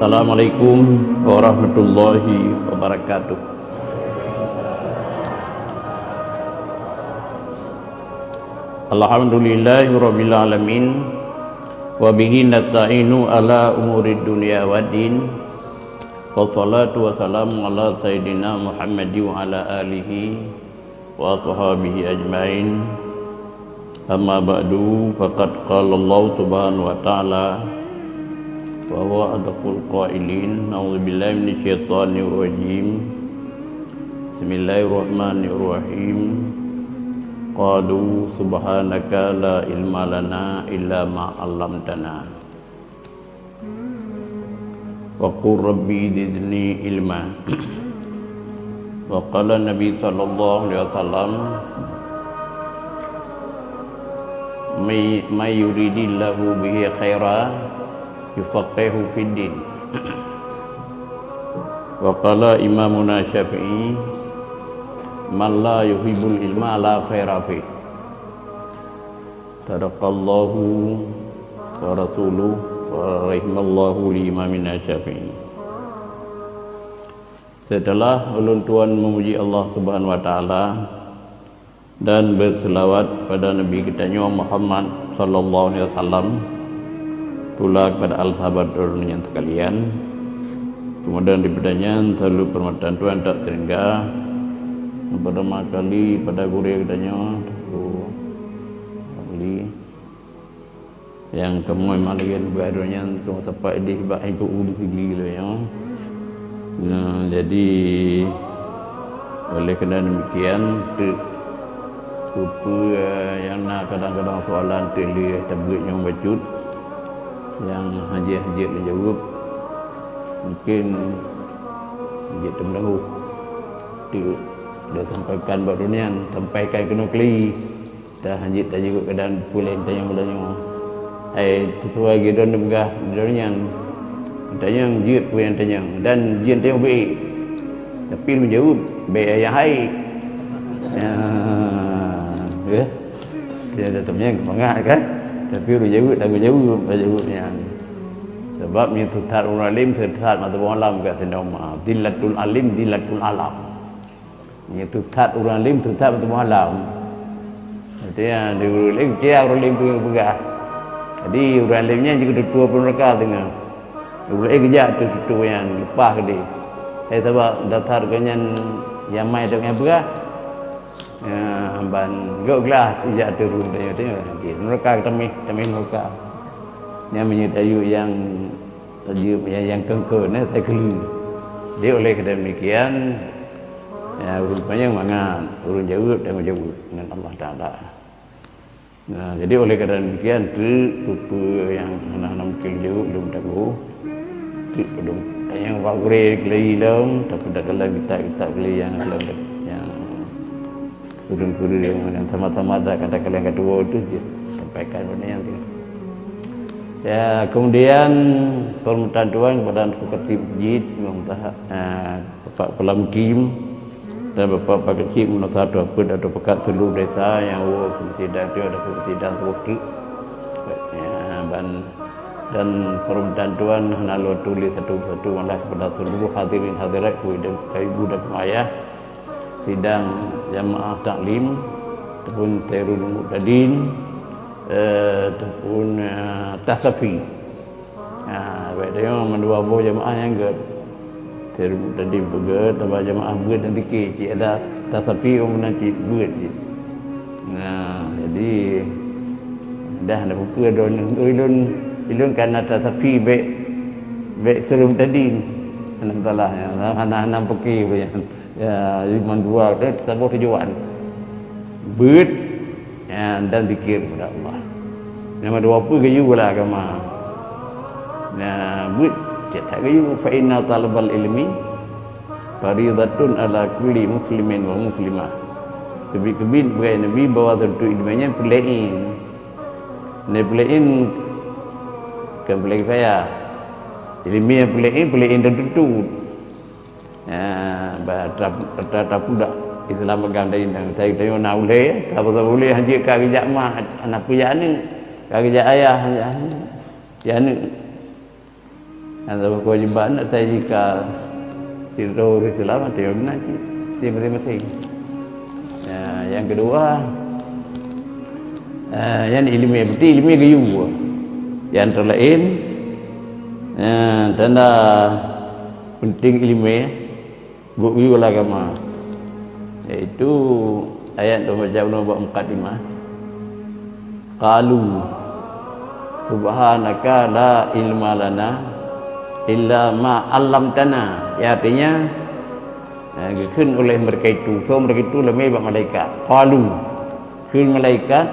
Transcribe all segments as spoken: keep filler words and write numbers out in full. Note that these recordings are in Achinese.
Assalamualaikum warahmatullahi wabarakatuh. Alhamdulillahirabbil alamin. Wa bihi nasta'inu ala umurid dunya waddin. Wassalatu wassalamu ala sayyidina Muhammadin wa ala alihi wa ashabihi ajmain. Amma ba'du, faqad qala Allah subhanahu wa ta'ala, wa huwa adhaqul qailin, a'udzu billahi minasyaitonir rajim. Bismillahirrahmanirrahim. Qalu subhanaka la ilma lana illa ma 'allamtana. Wa qul rabbi zidni ilma. Wa qala Nabi sallallahu alaihi wasallam, "May, may yuridillahu bihi khaira yufaqqihhu fid din." Wa qala Imamuna Syafi'i, "Man la yuhibbul ilma la khaira fih." Sadaqallahu wa rasuluh wa rahimallahu li imamina Syafi'i. Setelah ulôn tuan memuji Allah Subhanahu wa Ta'ala dan berselawat pada Nabi geutanyoe Muhammad sallallahu alaihi wasallam, pula kepada al sahabat droeneuh nyan sekalian, kemudian daripada nyan seluruh peureumataan tuan tak teringga, pertama kali pada gurée geutanyoe, Teungku Abli. Nyang kamoe malian bak droe nyan teuma sapat idéh bak ibu di sigi lé nyoe. Nah, jadi oleh karena demikian, teuk peue-peue nyang na kadang-kadang soalan teuk lé tabeuet nyang bacut, nyang hajat-hajat lé jaweueb, mungkin jeuet teumeudeuh. Teuk dah sampaikan bak droe nyan, sampaikan keunoe keuli. Dah hanjeuet tajaweueb kadang peue lé tanyong-tanyong. Hai, sesuai geuh droe neupeugah droe nyan. Tanyong jeuet peue nyang tanyong dan jeuet tanyong beuék. Tapi meujaweueb bèk ayah hai. Ya, ya. Dia dah tanyong mangat kan. Tapi ureueng jaweueb tak meujaweueb, tak jaweueb nyan. Sebab meunyoe teutat ureueng alim, teutat mata boh alam kat sinoe ma. Zillatul alim, zillatul alam. Nyan teutat ureueng alim, teutat mata boh alam. Artinya, di ureueng alim, kira ureueng alim peue peugah. Jadi, ureueng alim nyan jeuet keu tutoe peuneuraka teungoh. Ureueng alim geujak tutoe nyan, leupah keudeh. Eh, sabab dasar keu nyan nyang mai teuk nyang peugah. Ya, ban gok glah ijak turun tanya-tanya. Okey, neuraka tameh, tameh neuraka. Nyan meunyoe tayue nyang, tayue nyang, nyang keungkeuen, eh, sai keuleueng. Jadi, oleh karena demikian, ya, ureueng tanyong mangat, ureueng jaweueb dan meujaweueb ngon Allah Taala. Nah, jadi oleh karena demikian, teuk peue-peue nyang hana-hana mungkin jaweueb lom tanggong. Teuk padum tanyong bak gurée keulai lom, tapi dak keulan kitab-kitab keulai nyang lom nyang Sidang guru yang, yang sama-sama ada kata kalian kedua itu je sampaikan benda yang tu. Ya, kemudian permintaan doa kepada Tuan Khatib Masjid, Imam Taha, eh, Bapak Kepala Mukim, dan Bapak Pak Kecil, Imam Taha Tuan Put, atau pekat seluruh desa yang wo sidang tu ada sidang waktu. Ya, dan, dan permintaan Tuan hana lôn tulis satu-satu malah kepada seluruh hadirin hadirat, ibu dan, ibu dan ayah, sidang jamaah taklim, ataupun Khairul Muqtadin, eh, ataupun, eh, Tasafi. Ha, bak tanyoe mandua boh jamaah nyang gèt. Khairul Muqtadin peugèt, tambah jamaah beuet dan zikir. Cit ada Tasafi, ureueng meunan cit beuet cit. Nah, jadi dah na peue-peue droeneuh. Ulôn, ulôn ka na Tasafi bèk, bèk Khairul Muqtadin. Hana masalah, ya. Hana, hana peuke pun, ya. Ya, iman dua, eh, saboh tujuan. Beuet, ya, dan zikir kepada Allah. Nama dua peue geuyue lah agama. Nah, beuet, cit that geuyue, fa inna talabal ilmi faridatun ala kulli muslimin wa muslimah. Teubiet-teubiet peugah Nabi bahwa tuntot ileumèe nyan peureulee. Nyan peureulee, kon peureulee kifayah. Ileumèe peureulee, peureulee dan tuntot. Ya, ba, ta-, ta-, tapudak Islam agam dari nang. Tapi, tapi na ulèe, tapi, tapi ulèe hanjeuet ka geujak ma, aneuk peue jak aneuk. Ka geujak ayah, ya, ya aneuk. Nyang saboh keuwajéban, jika sidroe ureuëng Islam, ateueh meunan cit, di masing-masing. Ya, nyang keudua, eh, nyan iéleumé, beutôi iéleumé geuyue. Di antara laén, eh, tanda penting iéleumé, geuh geuyue lam agama, yaitu ayat dua baca unoe bak mukadimah. Qalu subhanaka la ilma lana illa ma 'allamtana. Ya, artinya, eh, geukheun oleh mereka itu, so mereka itu leumé bak malaikat. Qalu, kheun malaikat,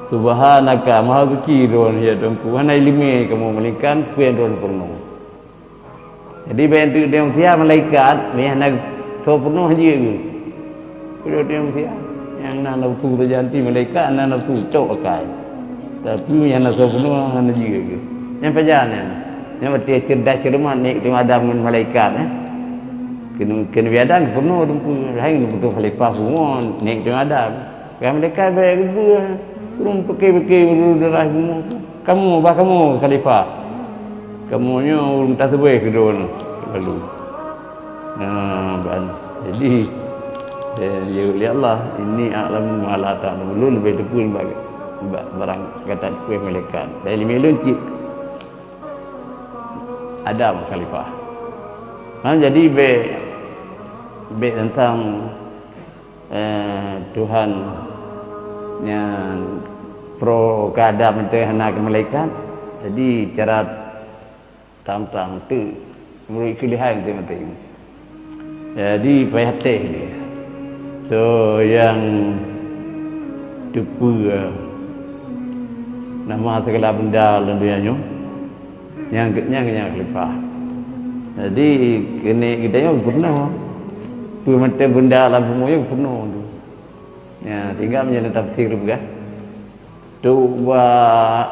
subhanaka, maha suci droen ya Tuhanku, hana iéleumé kamoe melainkan peue nyang droen peurunoe. Jadi, bèk teuk dong sia malaikat, meuhana soe peurunoe jeuet geuh. Peue dong sia? Nyang na nafsu sajan ti malaikat, na nafsu cok akai. Tapi meuhana soe peurunoe hana jeuet geuh. Nyang pajan nyan. Nyang watèe cerdas cermat Nabi Adam ngon malaikat, eh. Keuneuk, keuneuk Adam peurunoe teungku, hai ngon beutôi khalifah bumoe Nabi Adam. Ka malaikat bèk geubeuet, ureueng pike-pike meureuh darah bumoe. Kamoe, bah kamoe khalifah. Kamoe nyoe ureueng taseubaih keudroe lalu. Nah, ban. Jadi, eh, ya, ya Allah, inni a'lamu ma la ta'lamun. Ulôn leubeh teupeu bak, bak barang ka tateupeue malaikat. Dan iéleumé lôn cit Adam khalifah. Nah, jadi bèk, bèk teuntang eh, Tuhan nyan pro keu Adam teuh hana keu malaikat. Jadi, cara tam-tam tu meureuek keulihan teuh maté. Jadi, payah teh dia. So, nyang teupeue nama segala benda lam dunia nyoe. Nyang, nyang, nyang khalifah. Jadi, keuneuk geutanyoe geupeurunoe. Peue mantong benda lam bumoe nyoe geupeurunoe tu. Ya, tinggai meunyoe tafsir peugah. Tu bak,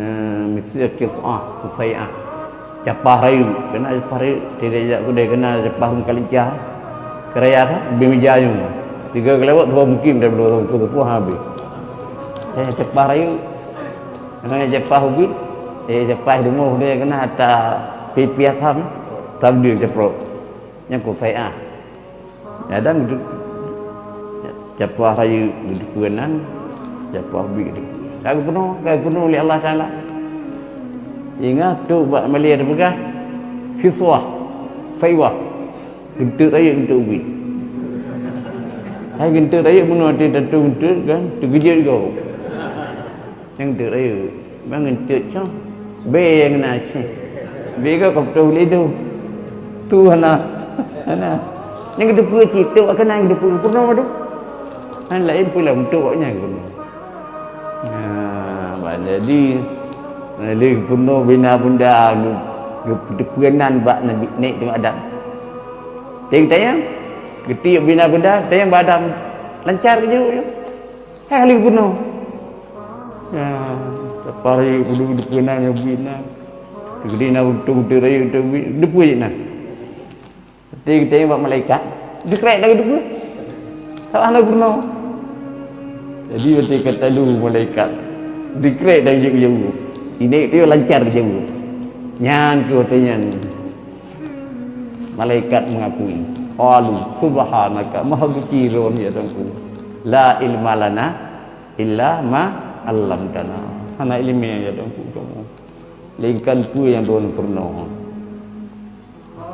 eh, miseue kisah, kisaiah. Capah rayeuk. Keunan capah rayeuk. Tidak jak kudeh keunan capah ureueng ka lincah. Keuraya that, bimija nyoe. Tiga kelewat, dua mungkin dah belum, tu, tu, tu, habis. Eh, capah rayeuk. Keunan capah ubit. Eh, capah deungoh dia keunan ata pipi asam. Tabdil caprok. Nyang kisaiah. Adam geudu-, capah rayeuk geuteupeue nan, capah ubit geuteupeue. Ka geupeurunoe, ka geupeurunoe lé Allah Taala. Ingat tu bak malèe teupeugah, kiswah, saiwah, geunteuk rayeuk geunteuk ubit. Hai geunteuk rayeuk meunoe teuh tatu geunteuk kan, teugeujeuet gob. Nyang teuk rayeuk, ban ngon teuk cong. Bèe nyang na ceh. Bèe ka kapeutoh lé dum. Tu hana. Hana. Nyang geuteupeue cit, teuk keunan geuteupeue peurunoe tu. Han laén peue lam teuk awaknyan peurunoe. Nah, ban jadi, lé peurunoe bina bunda geu-, geuteupeue nan bak Nabi, Nabi Adam. Teng tayang, geutiek bina bunda, tayang bak Adam. Lancar geujaweueb. Hai lheueh bunoe. Ya, tapari ulu di peunan nyoe bina. Teugedi na untung teurayeuk teubi, deupue jih na. Tapi kita bak malaikat, dikrek lagi deupue. Tak hana bunoe. Jadi waktu kata dulu malaikat, dikrek dan jauh-jauh. Ini dia lancar jauh. Nyan keu waktu nyan. Malaikat mengakui, qalu, "Subhanaka, maha suci droen, ya Tuhanku. La ilma lana illa ma 'allamtana." Hana ileumèe, ya Tuhanku, kamoe. Melainkan peue nyang droen peurunoe.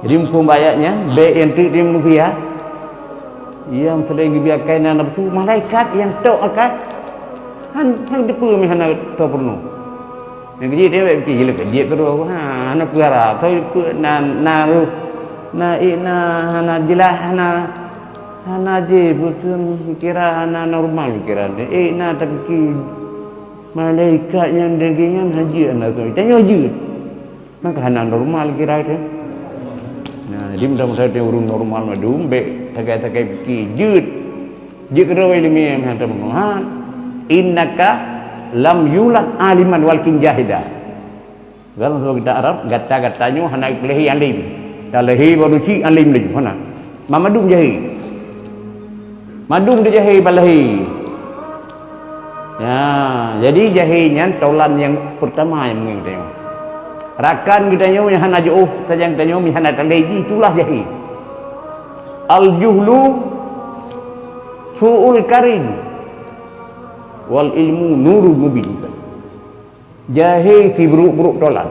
Jadi, muphom ayat nyan, bèk nyang teuk di manusia. Nyang seuring geubi akai na nafsu, malaikat nyang tok akai. Han, han teupeu meuhana teupeureunoe. Nyang keujeuet nyan bèk pike jeuet keudroe, ha, hana peue harap. Tapi peue na, na roh, na ék na, hana jeulaih, hana, hana jih, bukan pikiran, hana normal pikiran. Ék na tapike malaikat nyang dageng nyan hana jeuet, hana teupeue. Tanyoe jeuet. Maka hana normal kira teuh. Nah, jadi mudah-mudahan teuh ureueng normal mandum, bèk takai-takai pike jeuet. Jeuet keudroe ileumèe meuhan teuma. Ha? Innaka lam yulad aliman walakin jahida. Dalam bahasa kita Arab, gata-gata nyoe hana geulahé alim. Talahé baru cit alim laju, hana. Ma mandum jahé. Mandum dijahé bak lahé. Ya, jadi jahé nyan tolan nyang pertama nyang mungkin teuh. Rakan geutanyoe nyang hana jiôh, sajan geutanyoe nyang hana talèe jih, itulah jahé. Al-juhlu su'ul qarin, wal ilmu nurun mubin. Jahé sibrôk-brôk tolan.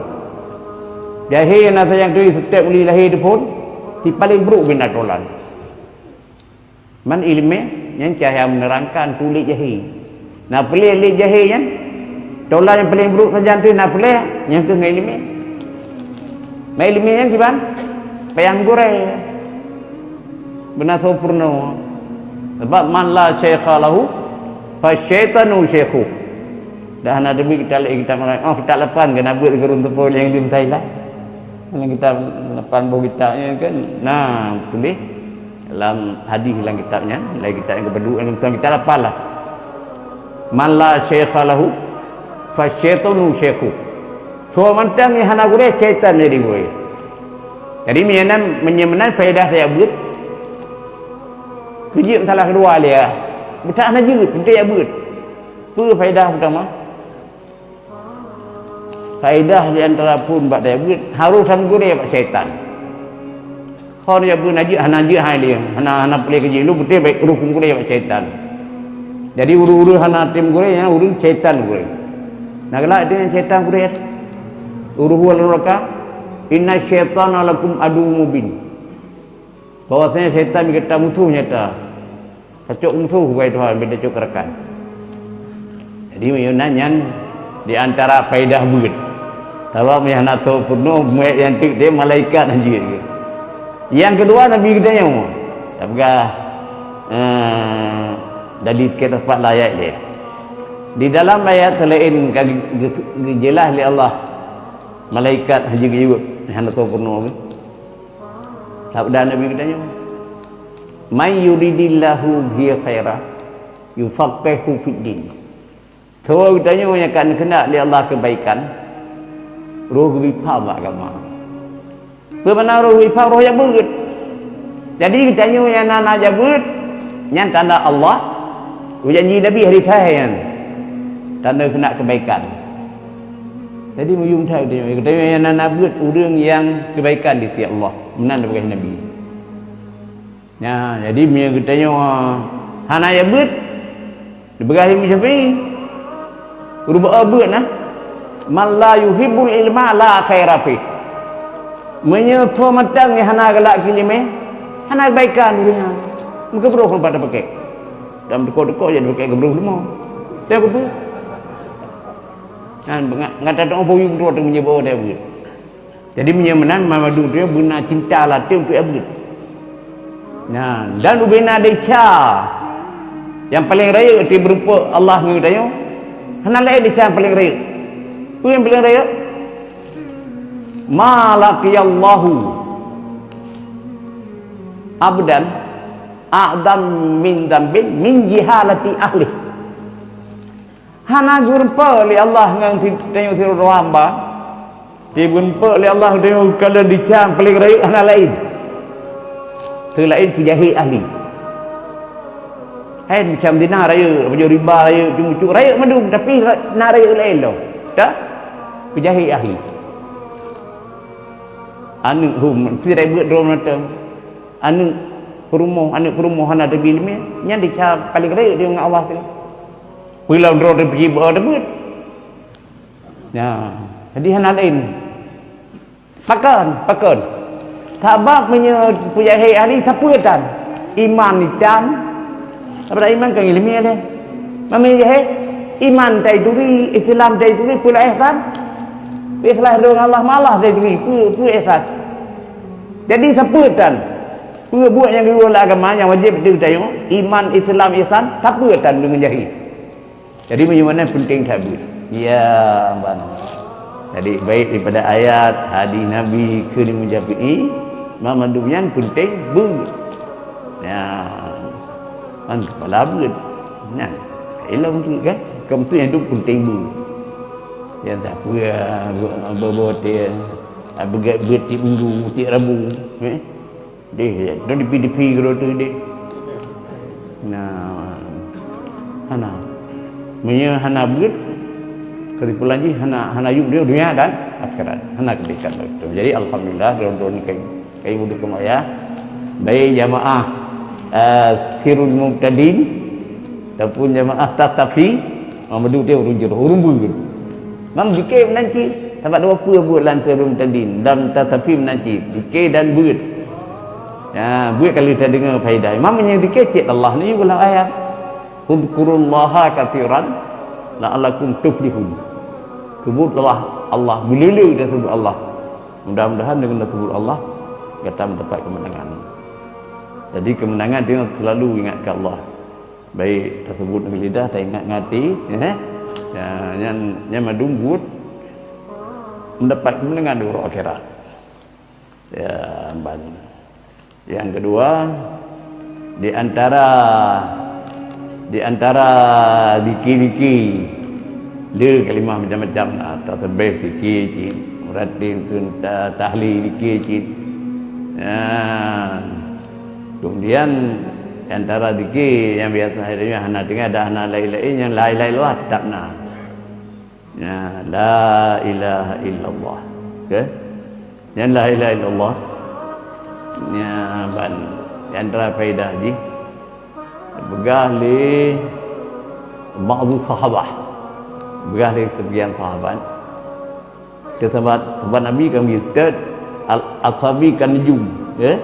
Jahé na sajan turi setiap uli lahé diphon, si paleng brôk bina tolan. Man ileumèe nyan cahya menerangkan tuléh jahé. Na peuleueh lé jahé nyan, tolan nyang paleng brôk sajan turi na peuleueh, nyan keuh ngon ileumèe. Man ileumèe nyan kiban? Payah gurèe. Beuna soe peurunoe. Sabab man la syaikha lahu, fa syaitanu syaikhuh. Dah na deungoe kitab lé kitab laén. Oh, kitab lapan keunan buet gurèe teupeu nyang di Thailand. Dalam kitab lapan boh kitab nyan kan, na tuléh dalam hadis dalam kitab nyan, dalam kitab nyang keupeuduek nyang tuan kitab lapan lah. Man la syaikha lahu, fa syaitanu syaikhuh. Soe mantong nyang hana gurèe, syaitan jadi gurèe. Jadi, meunyoe nan, meunyoe meunan faedah tajak beuet, keu jeuet masalah keudua lé, ah. Beutak hana jeuet, beutak jak beuet. Peue faedah peutama? Faedah di antara phôn bak tajak beuet, harôh tan gurèe bak syaitan. Kon jak beuet na jeuet, hana jeuet hai lé, hana, hana peuleueh keu jih, lôn beutôi bèk roh gurèe bak syaitan. Jadi, ureueng-ureueng hana tem gurèe, nyan ureueng syaitan gurèe. Na galak itu nyan syaitan gurèe. Ureueng nuraka, "Inna syaitana lakum aduwwun mubin." Bahwasanya syaitan bagi gata musuh nyata. Tacok musuh bagi Tuhan, bagi tacok rakan. Jadi, meunyoe nan nyan di antara faedah beuet. Sabab meunyoe hana soe peurunoe, muet nyang teuk teuh malaikat han jeuet. Nyang keudua, Nabi geutanyoe. Tapeugah, eh, dari sikét teumpat lah ayat dia. Di dalam ayat laén ka ge-, ge-, geujeulaih lé Allah, malaikat han jeuet geuyue, hana soe peurunoe. Sabda Nabi geutanyoe, "Man yuridillahu bihi khaira yufaqqihhu fid din." Soe geutanyoe nyang ka neukeunak lé Allah keubaikan, roh geubri pham bak agama. Peue makna roh geubri pham? Roh jak beuet. Jadi geutanyoe nyang na, na jak beuet, nyan tanda Allah, geujanji Nabi hadis sahih nyan. Tanda keunak keubaikan. Jadi meuyuem that geutanyoe. Geutanyoe nyang na, na beuet ureueng nyang keubaikan di sisi Allah. Meunan geupeugah Nabi. Nah, jadi meunyoe geutanyoe hana jak beuet, geupeugah Imam Syafi'i, ureueng beuet na, "Man la yuhibbul ilma la khaira fih." Meunyoe soe mantong nyang hana galak keu ileumèe, hana keubaikan ureueng nyan. Meukeubroh ngon pat tapakèk. Dan teuko-teuko jadi pakèk keubroh leumo. Teuh keupeue? Nyan, ngat-, ngat tateupeue yum droe teuh meunyoe beuet jak beuet. Jadi, meunyoe meunan, mandum nyoe beuna cinta lam até untuk jak beuet. Nah, dan ubena desya nyang paleng rayeuk di beureumpok Allah ngon geutanyoe, hana laén desya nyang paleng rayeuk. Peue nyang paleng rayeuk? Ma laqiyallahu abdan a'zam min dzambin min jahalati ahlih. Hana geubeureumpok lé Allah ngon si-, tanyoe sidroe hamba. Geubeureumpok lé Allah tanyoe kalon desya nyang paleng rayeuk hana laén. Seulaén peujahé ahli. Hai macam zina rayeuk, pajoh riba rayeuk, cumucuk rayeuk mandum, tapi ra-, na rayeuk laén lom. Dah? Peujahé ahli. Aneuk hom, sidroe beuet droe mantong. Aneuk peurumoh, aneuk peurumoh hana teubi ileumèe, nyan desya paleng rayeuk deungon Allah teuh. Peue lom droe teuh peujiba teuh beuet. Nyan, jadi hana laén. Pakon, pakon. Sabab meunyoe peujahé ahli sapeue tan? Iman tan. Sabab iman kan ileumèe lé. Meunyoe jahé, iman taturi, Islam taturi, peue lom ihsan? Ikhlas deungon Allah, malah taturi, peue, peue ihsan? Jadi sapeue tan? Peue buet nyang geuyue lam agama nyang wajéb teutanyoe, iman, Islam, ihsan, sapeue tan deungon jahé? Jadi meunyoe meunan peunteng that beuet. Ya, ban. Jadi baik daripada ayat, hadis Nabi keu Imam Syafi'i, mandum nyan peunteng beuet. Ya. Kan kepala beuet. Nyan. Ilong tu kan. Kamu tu yang tu peunteng beuet. Yang tak apa, boh-boh dia. Beugét beuet tiep minggu, tiep Rabu, eh. Deh, don dipi-dipi keudroe teuh deh. Nah, hana. Meunyoe hana beuet, Kesimpulan jih hana, hana yum dunia dan akhirat. Hana kebaikan bagi itu. Jadi alhamdulillah, droe-droe ni kai, kai mudu kemaya. Baik jamaah, eh, Sirul Mubtadin ataupun jamaah Tatafi, ah, madu dia urun jero, urun beuet. Mam dikir meunan cit, sabab dua pue buet lam Sirul Mubtadin, lam Tatafi meunan cit, dikir dan beuet. Ya, beuet kali ta deungoe faedah. Mam nyang dikir cit Allah ni ulang ayat. Udzkurullaha katsiran la'allakum tuflihun. Sebutlah Allah, beuleu-leu dan sebut Allah. Mudah-mudahan dengan sebut Allah, gata mendapat kemenangan. Jadi kemenangan dia selalu ingat ke Allah. Baik tersebut dengan lidah, tak ingat ngerti, ya. Ya, yang, yang madum buat mendapat kemenangan di urusan akhirat. Ya, ban. Yang kedua, di antara, di antara diki-diki, le kalimah macam-macam lah, tasbih diki cit, muratil tu ta-, tahlil diki cit. Ya. Kemudian, di antara diki yang biasa hari ni hana tinggal dah hana lain-lain, yang lain-lain lah tetap na. Ya, la ilaha illallah. Okey? Nyan la ilaha illallah. Nya ban di antara faedah jih, peugah lé ba'du sahabah. Peugah lé sebagian sahabat. Sahabat, sahabat Nabi kan begitu, al-asabi kan nujum, ya.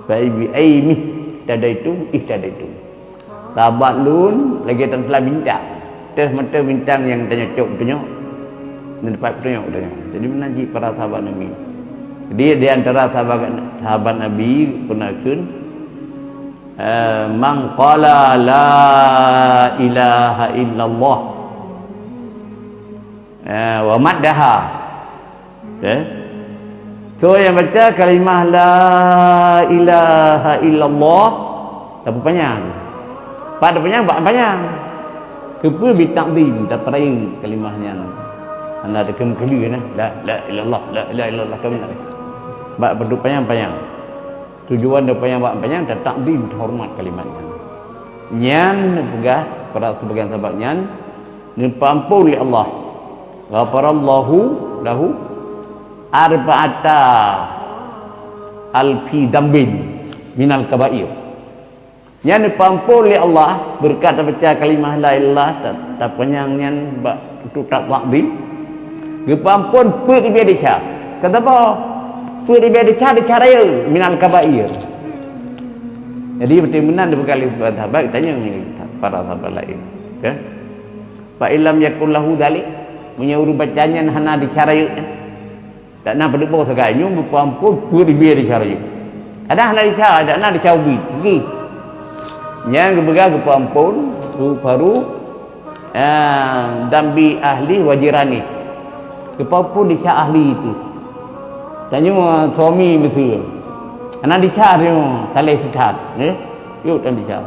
Fa bi aimih tadaitum, ihtadaitum. Sahabat lôn lagèe teuntèe bintang. Teuh mata bintang nyang tanyocok peutunyok, dan dapat peutunyok peutunyok. Jadi meunan cit para sahabat Nabi. Jadi di antara sahabat, sahabat Nabi pernah kheun, eh, "Man qala la ilaha illallah, eh, wa maddaha." Okey. So, yang baca kalimah la ilaha illallah, tapi panyang. Pat panyang, bak panyang. Keupeue? Bitakzim, tapeurayeuk kalimah nyan. Hana teukeum keuleu nah. La, la ilallah, la ilaha illallah, kamu nak. Bak peuduek panyang-panyang. Tujuan daripada bak panyang, tatakzim, tahormat kalimat nyan. Nyan peugah para sebagian sahabat nyan, neupeuampôn lé Allah. Ghafarallahu lahu arba'ata alfi dzambin minal kabair. Nyan neupeuampôn lé Allah beureukat tabaca kalimah la ilaha illallah, ta-, tapanyang nyan bak untuk tatakzim. Geupeuampôn peuet ribèe desya. Kata apa? Peuet ribèe desya, desya rayeuk, minal kabair. Jadi, beutôi meunan dipeugah lé sahabat, tanyong lé para sahabat laén. Kan? Fa illam yakun lahu dzalik, meunyoe ureueng baca nyan hana desya rayeuk nyan. Dak na peuduek boh sagai nyoe geupeuampôn peuet ribèe desya rayeuk. Kadang hana desya, dak na desya ubit. Oke. Nyang geupeugah geupeuampôn, ru-, baru, eh, dzambi ahli wa jirani. Geupeuampôn desya ahli itu. Tanyoe suami miseue. Hana desya tanyoe, talèh sithat, eh. Yuk tan desya.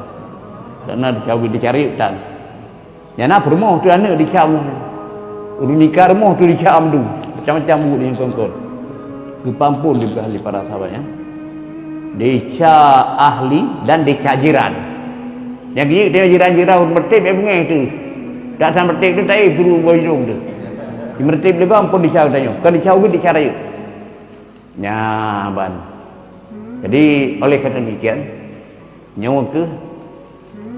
Dak na desya ubit, desya rayeuk tan. Nyang na peurumoh tu aneuk desya meunan. Ureueng nika rumoh tu desya meudu. Macam-macam buet nyang kon-kon. Geupeuampôn dipeugah lé para sahabat nyan. Desya ahli dan desya jiran. Nyang geuyue tanyoe jiran-jiran ureueng meureutéb, eh, beungèh tu. Dak san meureutéb tu taéh suruh boh hidông tu. Di meureutéb lé bang pun desya tanyoe. Kon desya ubit, desya rayeuk. Nyan ban. Jadi, oleh karena demikian, nyoe keuh,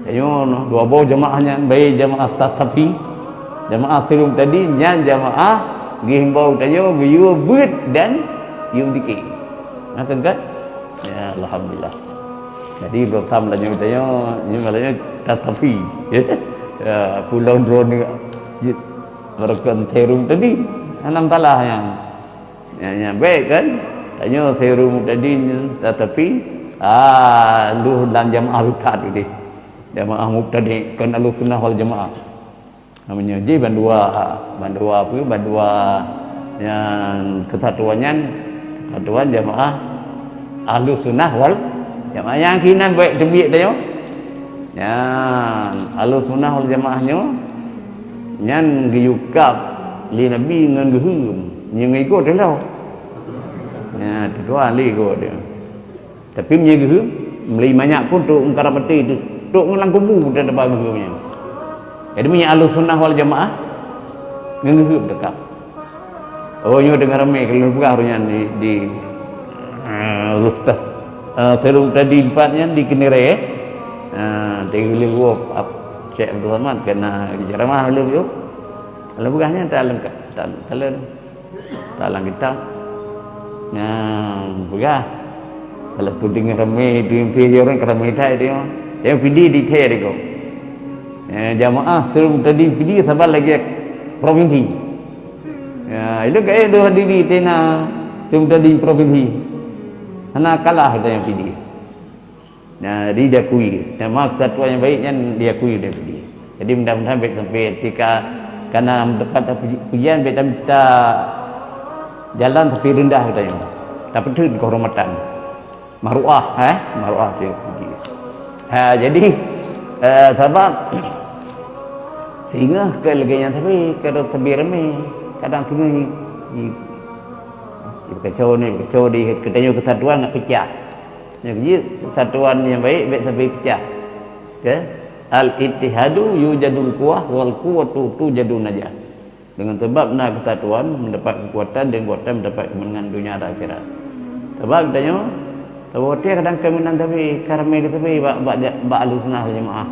tanyoe dua boh jamaah nyan, baik jamaah Tatafi, jamaah Sirul Mubtadin, nyan jamaah geuhimbau tanyoe geuyue beuet dan yum dikir. Ngaten kan? Ya, alhamdulillah. Jadi, lôn tham tanyoe, tanyoe, nyoe malah nyoe Tatafi. Ya, pulang drone ni. Meureuka Sirul Mubtadin. Alhamdulillah nyan. Nyan, nyan, baik kan? Tanyoe Sirul Mubtadin, Tatafi, ah, lheuh lam jamaah rutat deh. Jamaah mubtadi, kon Ahlussunnah wal Jamaah. Namanya ji bandua, bandua apa? Bandua nyang keusatuan nyan, keusatuan jamaah Ahlussunnah wal Jamaah. Nyang kinan baik teubiet tanyoe. Nyan, Ahlussunnah wal Jamaah nyoe, nyan geuyue kab lé Nabi ngon geuheum, nyang ngigo teuh lom. Nyan, teutuan lé igo teuh. Tapi meunyo geuheum, meulai manyak pun trok ngon karab maté teuh, trok ngon lam kubu teuh teuba geuheum nyan. Jadi, meunyo Ahlussunnah wal Jamaah, Ngon geuheuem teuka. Oh, nyoe deungon ramé keu lôn peugah ureueng nyan di, di, eh, Ustaz, eh, Seurum Tadi empat nyan di Keunirée, eh. Ah, teungoh lheueh woe, ap-, Syekh Abdul Samad keunan ceramah lom yôh. Lôn peugah nyan takalon, takalon, takalon kitab. Nyan peugah. Kalau peudeungoe ramé, di, di, di ureueng ka ramé that, dia. Dia pidi di thé deungoe. Eh, jamaah Seurum Tadi pidi saban lagèe provinsi. Ya, itu kayak dua diri tena Seurum Tadi provinsi. Hana kalah kita yang pidi. Nah, jadi diakui. Nama kesatuan yang baik nyan diakui oleh pidi. Jadi mudah-mudahan baik sampai ketika kana mendapat puji-, pujian, baik minta jalan tapi rendah katanya. Tapi tu kehormatan. Maruah, eh? Maruah tu puji. Ha, jadi, eh, sabab singoh ke lagèe nyan tapi kadang teubiet ramé, kadang singoh ni, ni, ni beukacau ni, beukacau di, katanya kesatuan nak pecah. Nyan jih kesatuan yang baik, baik tapi pecah. Ke? Al-ittihadu yujadul quwwah wal quwwatu tujadun najah. Dengan sebab na kesatuan mendapat kekuatan dan kekuatan mendapat kemenangan dunia dan akhirat. Sebab tanyoe, saboh watèe kadang keuminan tapi ka ramé tapi bak, bak, bak Ahlussunnah wal Jamaah.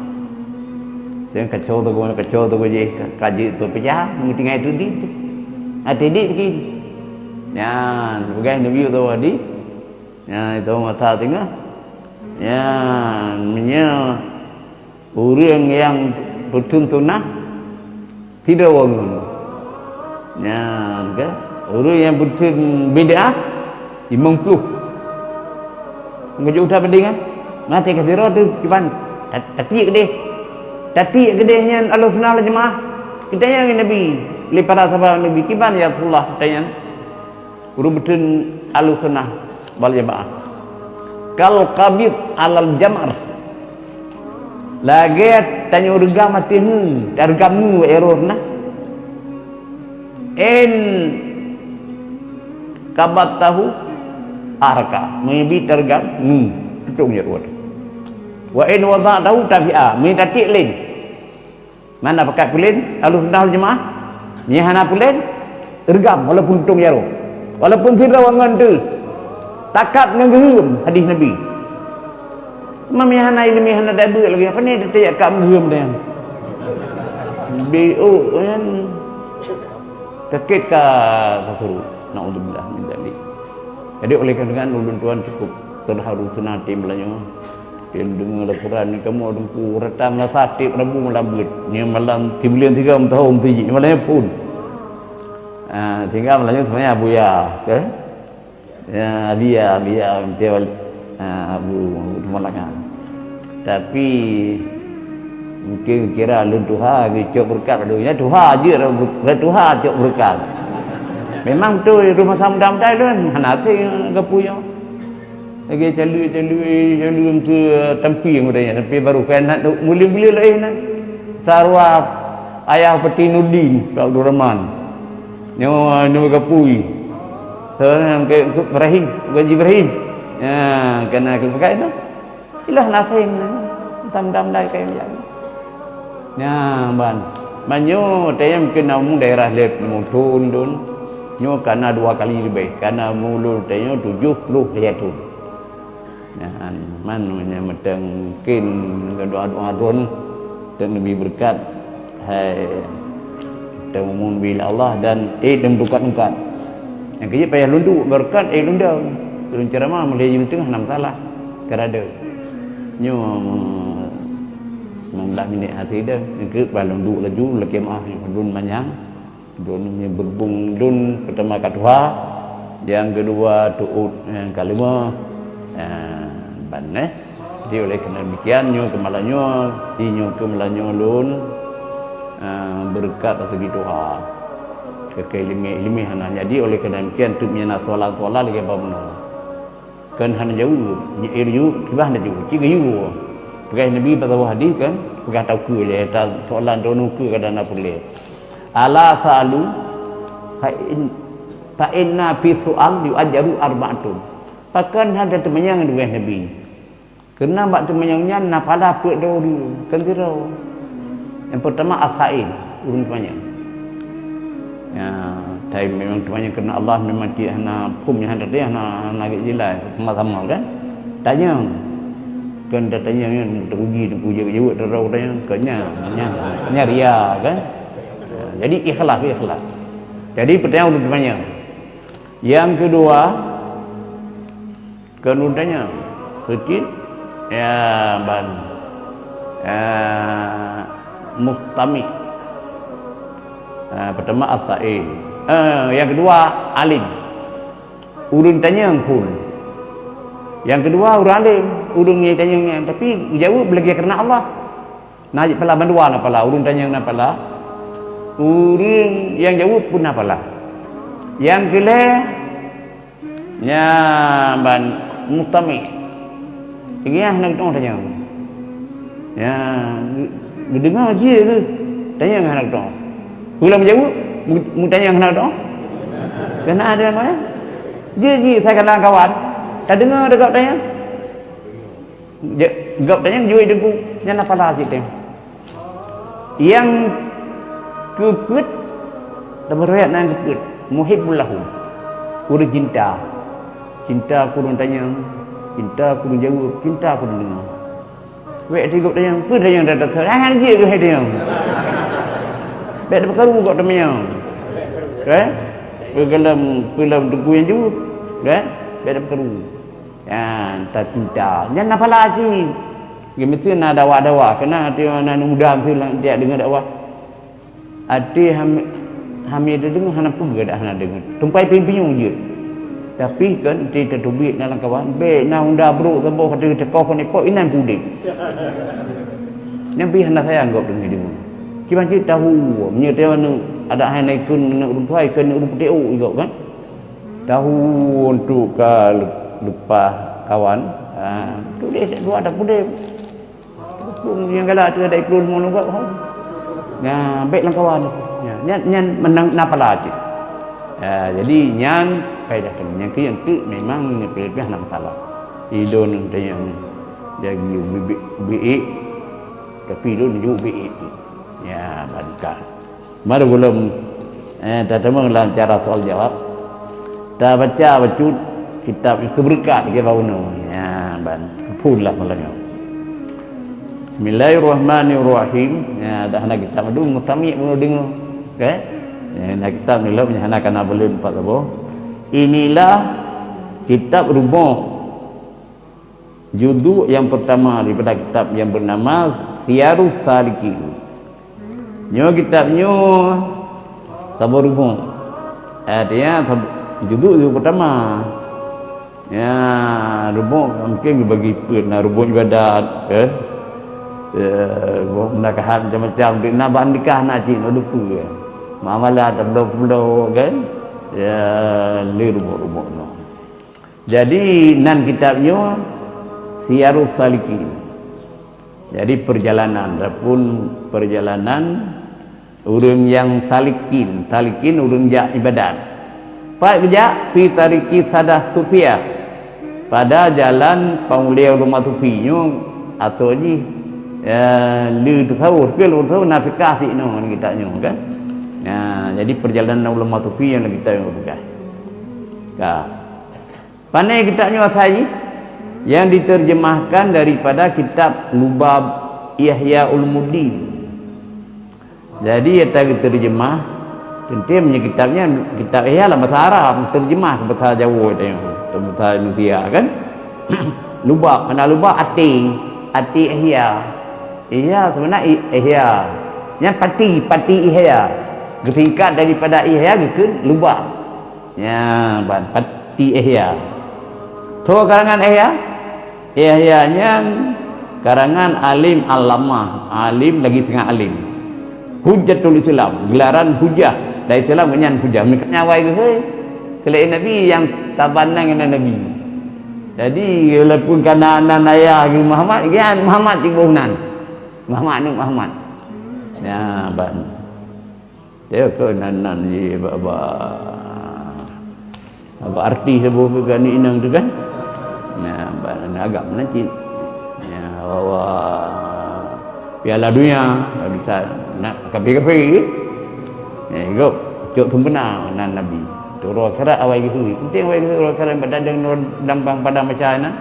Sehingga kacau tu, kacau tu jih, ka, ka jeuet peupecah, meutinggai tu di. Hati di sikit. Nyan, peugah Nabi tu tadi. Nyan, itu masa singoh. Nyan, meunyoe ureueng nyang peutheun sunnah, sidroe ngon. Nyan, ke? Ureueng nyang peutheun bid'ah, limong ploh. Ngeujok udah bandingan. Maté ka sidroe tu kiban. Ta-, tatiek keudeh. Tatiek keudeh nyan Ahlussunnah wal Jamaah. Kita nyang Nabi, lé para sahabat Nabi, kiban ya Rasulullah, kita nyan. Ureueng beuteun Ahlussunnah wal Jamaah. Kal qabid alal jamar. Lagèe tanyoe reugam ateueh ngeue, tareugam ngeue bak jaroe na. In qabattahu araka, meunyo bi tareugam ngeue, tutong jaroe. Wa in wada'tahu tafi'a, meunyo tatiek lén. Mana pakat pulen Ahlussunnah wal Jamaah? Meunyo hana pulen, reugam walaupun tutong jaroe. Walaupun sidroe ngon teuh. Takat ngon geuheuem hadih Nabi. Meunyo hana ileumèe, hana dabeuet lagèe, pane teuh jak kak geuheuem nyan. Biôk nyan sakét ka, ka keuruek. Naudzubillah min dzalik. Jadi oleh karena ulôn tuan cukup terharu seunang até malam nyoe. Lôn deungoe laporan nyoe kamoe Teungku rata meunasah tiep Rabu malam beuet. Nyoe malam sibuleuen tiga meuthôn siji, malam nyoe phôn. Ah, sehingga malam nyoe sebenarnya Abuya, ke? Ya, Abiya, Abiya, Abiya, ah, Abu, Abu Teumalaga. Tapi mungkin kira lôn tuha geucok beureukat lôn. Ya tuha jeuet, lôn tuha cok beureukat. Memang beutôi rumoh masa muda-muda lôn hana até geupeue nyoe. Lagèe calui-calui, calui meuseu tampieng udah nyan, tapi baru kan nak mulia-mulia laén na. Sarwa ayah Peti Nurdin, Pak Abdul Rahman. Nyoe, nyoe gapui. Sekarang ke, ke Ibrahim, Haji Ibrahim. Ya, kena ke pakai tu. Ilah naseng. Tam-tam dai kai macam. Nyan ban. Ban nyoe tayang keunan daerah lhèe limong thôn dun. Nyoe kana dua kali leubeh. Kana mulod tayang tujoh ploh lhèe thôn. Nyan man meunyoe meuteung mungkin doa-doa droen teuk neubi beureukat. Hai teumumum bila Allah dan eh dan tungkat-tungkat. Nyang keujeuet payah lunduk beureukat eh lundang. Lôn ceramah mulai jeuet teungoh nam salah. Keurade. Nyoe lima belas minit hati dah. Engkeuek bah lôn duek laju, lakèe meu'ah lôn manyang. Lôn nyoe beurhubung lôn peutama ka tuha, nyang keudua teuôt, nyang kalima, eh, ban, eh. Jadi oleh karena demikian, nyoe keu malam nyoe, di nyoe keu malam nyoe lôn, eh, beureukat ateueh tuha. Keu ileumèe-ileumèe hana. Jadi oleh karena demikian, teuk meunyoe na soalan-soalan lagèe bak meunoe. Kan hana jaweueb, nyeue jaweueb, kiban hana jaweueb, cit geuyue. Peugah Nabi bak saboh hadis kan, peugah taukeue lé, ta-, soalan droeneuh keue kadang na peureulèe. Ala sa'alu fa in, fa inna fi su'al yu'ajjaru arba'atun. Pakon hana teumanyong, peugah Nabi. Keureuna bak teumanyong nyan na pahala peuet droe ureueng, kan sidroe. Nyang peurtama as-sa'il, ureueng teumanyong. Ya, tapi memang teumanyong keureuna Allah, memang cit hana phom, hana teuh, hana, hana gét jilai, sama-sama kan. Tanyong. Kan tatanyong nyan teuuji, teuuji jaweueb, jaweueb terus tanyong. Kan nyan, nyan, nyan ria kan. Jadi ikhlas, ikhlas. Jadi pertanyaan untuk teumanyong. Nyang keudua, keuneuk tanyong, keucit, ya, ban, ya, mustami'. Ah, pertama as-sa'il. Eh, nyang keudua, alim. Ureuëng tanyong phon. Nyang keudua, ureuëng alim. Ureuëng nyang tanyong nyan, tapi jaweueb lagée keureuna Allah. Na pala bandua na pala, ureuëng tanyong na pala. Ureuëng nyang jaweueb pun na pala. Nyang keulhée, nyan ban mustami'. Teungiah hana geutu'oh tanyong. Ya, geudeungoe jih keuh. Tanyong hana geutu'oh. Peue lom jaweueb, mu-, meutanyong hana geutu'oh. Keunan ada nama, ya? Jih, jih, saya kenal kawan. Tadeungoe deungon tanyong. Je-, gob tanyong jui deungon, nyan na pala cit teuh. Nyang keupeuet, lam riwayat nyang keupeuet, muhibbul lahum. Ureuëng cinta. Cinta keu ureuëng tanyong, cinta keu ureuëng jaweueb, cinta keu ureuëng deungoe. Wék di gob tanyong, peue tanyong dah that-that, jangan jeuet keu hai tanyong. Bék tapeukaru gob tanyong. Kan? Peue gohlom, peue lom teungku nyang jaweueb. Kan? Bék tapeukaru. Nyan, tacinta. Nyan na pala cit. Geumiseue na dakwah-dakwah. Keunan até na aneuk muda miseue lam tiek deungoe dakwah. Até hami, hami tadeungoe hana peue dak hana deungoe. Tumpai pinyueng jeuet. Tapi kan até tateubiet na lam kawan. Bék na honda brok saboh ka teuh teukoh kon ipok inan pih udeb. Nyan pih hana sayang gob deungoe deungoe. Kiban cit tahu. Meunyoe teuh aneuk adak hai na ikheun aneuk ureuëng tuha, ikheun aneuk ureuëng putéh ôk gob kan. Tahu untuk ka leupah kawan, ha, tuléh dua dak pudeh. Nyang galak tu ada ikut mau nugak, ha. Nah, baik lam kawan. Ya, nyan, nyan menang na pala cit. Ya, jadi nyan faedah tu. Nyang keu, nyang keu memang nyepelih-pelih hana masalah. Idon tanyong jadi biik, tapi idon jauh biik. Ya, bangka. Mari ulôn, eh, tateumé lam cara soal jawab. Tabaca bacut kitab Keubeureukat di Kiban Unoe. Ya, ban. Phon lah malam nyoe. Bismillahirrahmanirrahim. Ya, dah na kitab dulu, mutami bunoe deungoe. Okey? Ya, na kitab ni lom, hana kana buleuen empat saboh. Inilah kitab rumoh. Juzuk yang pertama daripada kitab yang bernama Siyarus Salikin. Nyoe kitab nyoe saboh rumoh. Artinya, sab-, juzuk, juzuk pertama. Ya, rumoh mungkin dibagi peuet, na rumoh ibadat, eh. Ya, rumoh meunakahan macam-macam, na bak nikah na cit, na dupeue, eh. Muamalah, tablo-tablo, kan? Ya, lé rumoh-rumoh nyoe. Jadi, nan kitab nyoe Siyarus Salikin. Jadi, perjalanan, ataupun perjalanan ureuëng nyang salikin. Salikin ureuëng jak ibadat. Pat geujak? Fi tariki sadah sufiah. Pada jalan pamulia ulama sufi nyoe, atau jih, ya, le tasawuf, tapi ulama tasawuf na fiqah cit nyoe ngon kitab nyoe, kan? Ya, jadi perjalanan ulama sufi nyang kitab nyoe peugah. Ka. Pane kitab nyoe asai jih? Yang diterjemahkan daripada kitab Lubab Ihya Ulumuddin. Jadi, nyata geuterjemah, teuntée meunyoe kitab nyan, kitab Ihya lam bahasa Arab, terjemah ke bahasa Jawa tadi, bahasa Indonesia kan. Lubab, makna lubab até, até Ihya. Ihya sebenarnya i-, Ihya. Nyan pati, pati Ihya. Geusingkat daripada Ihya geukheun lubab. Ya, ban pati Ihya. Soe karangan Ihya? Ihya nyan karangan alim allamah, alim lagi sangat alim. Hujjatul Islam, gelaran hujah dari Islam nyan hujah. Meunyoe awai geuhôi, selain Nabi nyang tabandang dengan Nabi. Jadi, walaupun kana nan ayah geuh Muhammad, nyan Muhammad cit boh nan. Muhammad aneuk Muhammad. Ya, ban. Dia ke nan-nan ye bak, bak, bak artis saboh ke gani inong tu kan. Nah, bak nan agam nan cit. Ya, bahwa Piala Dunia, bisa nak kafe-kafe. Ya, ikut. Cok sempurna nan Nabi. Tu uroe akhirat awai geuhôi. Penting awai geuhôi uroe akhirat, bak dadeng dalam padang mahsyar nyan.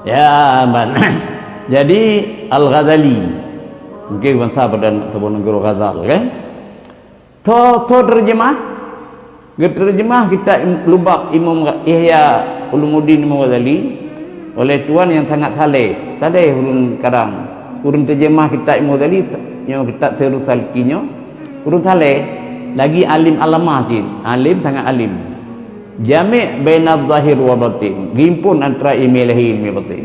Ya, ban. Jadi, Al-Ghazali. Mungkin bansa pada saboh nanggroe Ghazal, kan? Tho, tho terjemah. Geuterjemah kitab Im-, Lubab Imam Gha-, Ihya Ulumuddin Imam Ghazali oleh tuan nyang sangat saleh. Saleh ureueng karang. Ureueng terjemah kitab Imam Ghazali, nyoe kitab Sirus Salikin nyoe. Ureueng saleh, lagi alim alamah cit. Alim, sangat alim. Jami' baina zahir wa batin. Gimpun antara ilmu lahir, ilmu batin.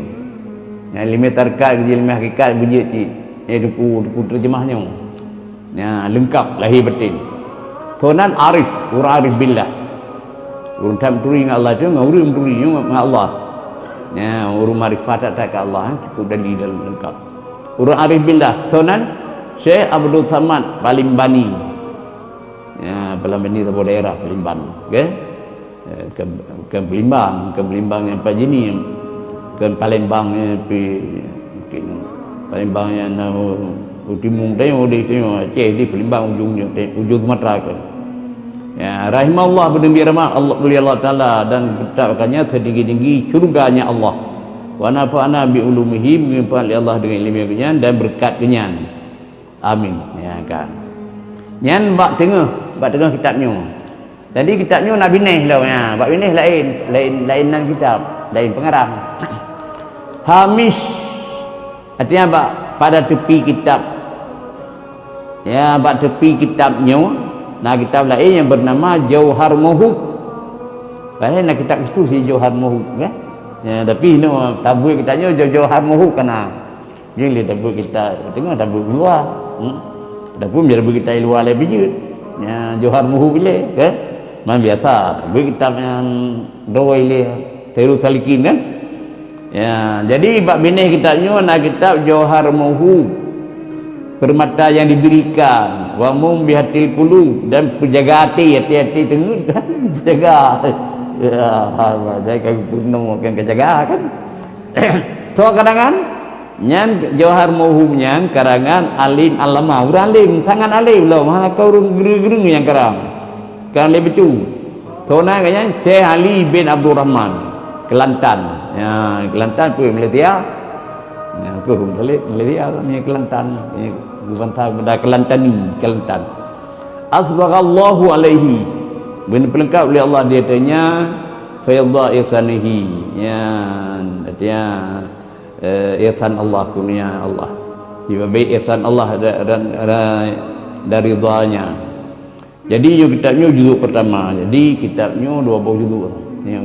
Nyang ilmu tarekat, ilmu hakikat, beujeuet cit. Nyan teungku, teungku terjemah nyoe. Nya, leungkap lahé batin. Toh nan arif, ureueng arif billah. Ureueng that meuturi ngon Allah tu, ngon ureueng meuturi ngon Allah. Nya, ureueng makrifat that-that keu Allah, eh, cukup dalil dan leungkap. Ureueng arif billah, toh nan Syekh Abdul Samad Palimbani. Ya, Palimbani saboh daerah Palimban, okey? Eh, ke, ke Palimbang, ke Palimbang nyang Pajini, ke Palembang nyang pi, mungkin Palembang nyang na u, u timu, tengok di tengok Aceh, di Palimbang ujung, ujung Sumatera ke. Ya, rahimahullah, beuneubri rahmat Allah, oleh Allah Taala, dan geutetapkannya setinggi-tinggi syurga-Nya Allah. Wa nafa'ana bi ulumihi, geumanfaat lé Allah dengan ilmu geuhnyan dan berkat geuhnyan. Amin. Ya kan. Nyan bak teungoh, bak teungoh kitab nyoe. Jadi kitab nyoe na binéh lom, ya. Bak binéh laén, laén, laén nan kitab, laén pengarang. Hamish, artinya bak, pada tepi kitab. Ya, bak tepi kitab nyoe na kitab laén nyang bernama Jauhar Mauhub. Padahai na kitab khusus di Jauhar Mauhub, kan? Ya, tapi nyoe tabeuet kitab nyoe Jau-, Jauhar Mauhub kana. Jih lé tabeuet kitab, teungoh tabeuet meuluwa. Hmm. Adapun meunyo tabeuet kitab luwa lé bijeuet. Nya, Jauhar Mauhub ilée, kan? Man biasa tabeuet kitab nyang droe ilée, Sirus Salikin, kan? Ya, jadi bak binéh kitab nyoe na kitab Jauhar Mauhub, Permata yang Diberikan, Wa Mumbihatil Qulub, dan Penjaga Até, até-até teungeut, kan? Jaga. Ya, jangan kau penuh, kan, kau jaga, kan? Soe karangan? Nyan Jauhar Mauhub nyan karangan alim alamah, ureueng alim, sangat alim lom, hana keu ureueng geureung-geureung nyang karang. Karang lé bacut. Soe nan geuh nyan Syekh Ali bin Abdul Rahman, Kelantan. Ya, Kelantan peue Malaysia? Ya, peue ureueng Malaysia, Malaysia, Kelantan. Ya, bansa Kelantan ni, Kelantan. Asbaghallahu alaihi. Beuneupeuleungkap lé Allah di ateueh nyan, faidha ihsanihi. Nyan, artinya, eh, ihsan Allah, kurnia Allah. Dibabé ihsan Allah da-, dan, da-, dan ridha-Nya. Jadi, nyoe kitab nyoe juzuk pertama. Jadi, kitab nyoe dua boh juzuk. Ya,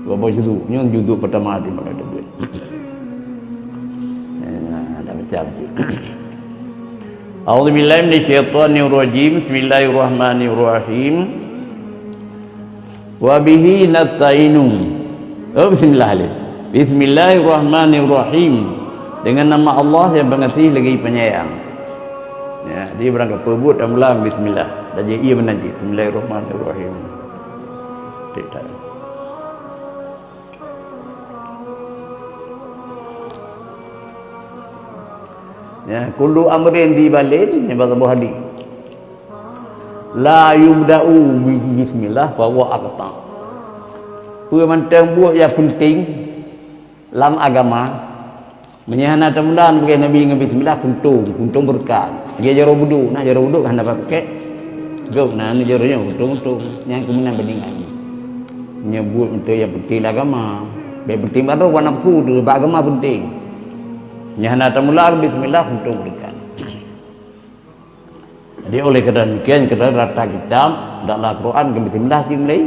dua boh juzuk. Nyoe juzuk pertama di mana teubiet. Ya, dah baca. A'udzubillahi minasyaitonirrajim. Bismillahirrahmanirrahim. Wa bihi nasta'inu. Oh, bismillah lé. Bismillahirrahmanirrahim. Dengan nama Allah yang Pengasih lagi Penyayang. Ya, jadi barang kapeue buet, tamula bismillah. Dan jadi ia menajik. Bismillahirrahmanirrahim. Tik tak. Ya, kullu amrin dzi balin, ya, bahasa Bukhari. La yubda'u bi-, bismillah, fa huwa aqta'. Peue mantong buet nyang peunteng lam agama, meunyo hana tamula bak Nabi ngon bismillah, kuntong, kuntong beureukat. Lagèe jaroe budôk, na jaroe budôk hana pakai. Gop na, na jaroe nyoe kuntong-kuntong. Nyan keuh meunan bandingan. Nyoe buet mantong nyang peunteng lam agama. Bèk peunteng baroe bak nafsu teuh, bak agama peunteng. Nyo hana tamula bismillah, kuntong beureukat. Jadi, oleh karena demikian, kita rata kitab dalam Al-Quran, kami bismillah cit mulai.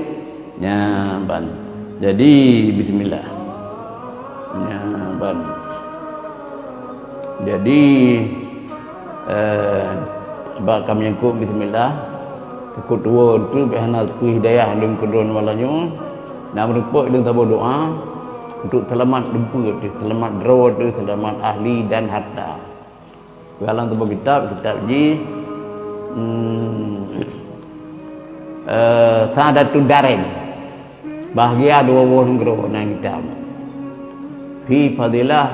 Ya, ban. Jadi, bismillah. Ya, ban. Jadi, eh, bak kami nyangkut bismillah. Takot tuwo tu, bèk hana teupeue hidayah lôn keudroe malam nyoe. Nak meureumpok lôn saboh doa untuk selamat lumpeue, selamat droe, selamat ahli dan harta. Dalam saboh kitab, kitab jih, hmm, eh, Sa'adatud Darain. Bahagia dua boh nanggroe, na kitab. Fi fadilah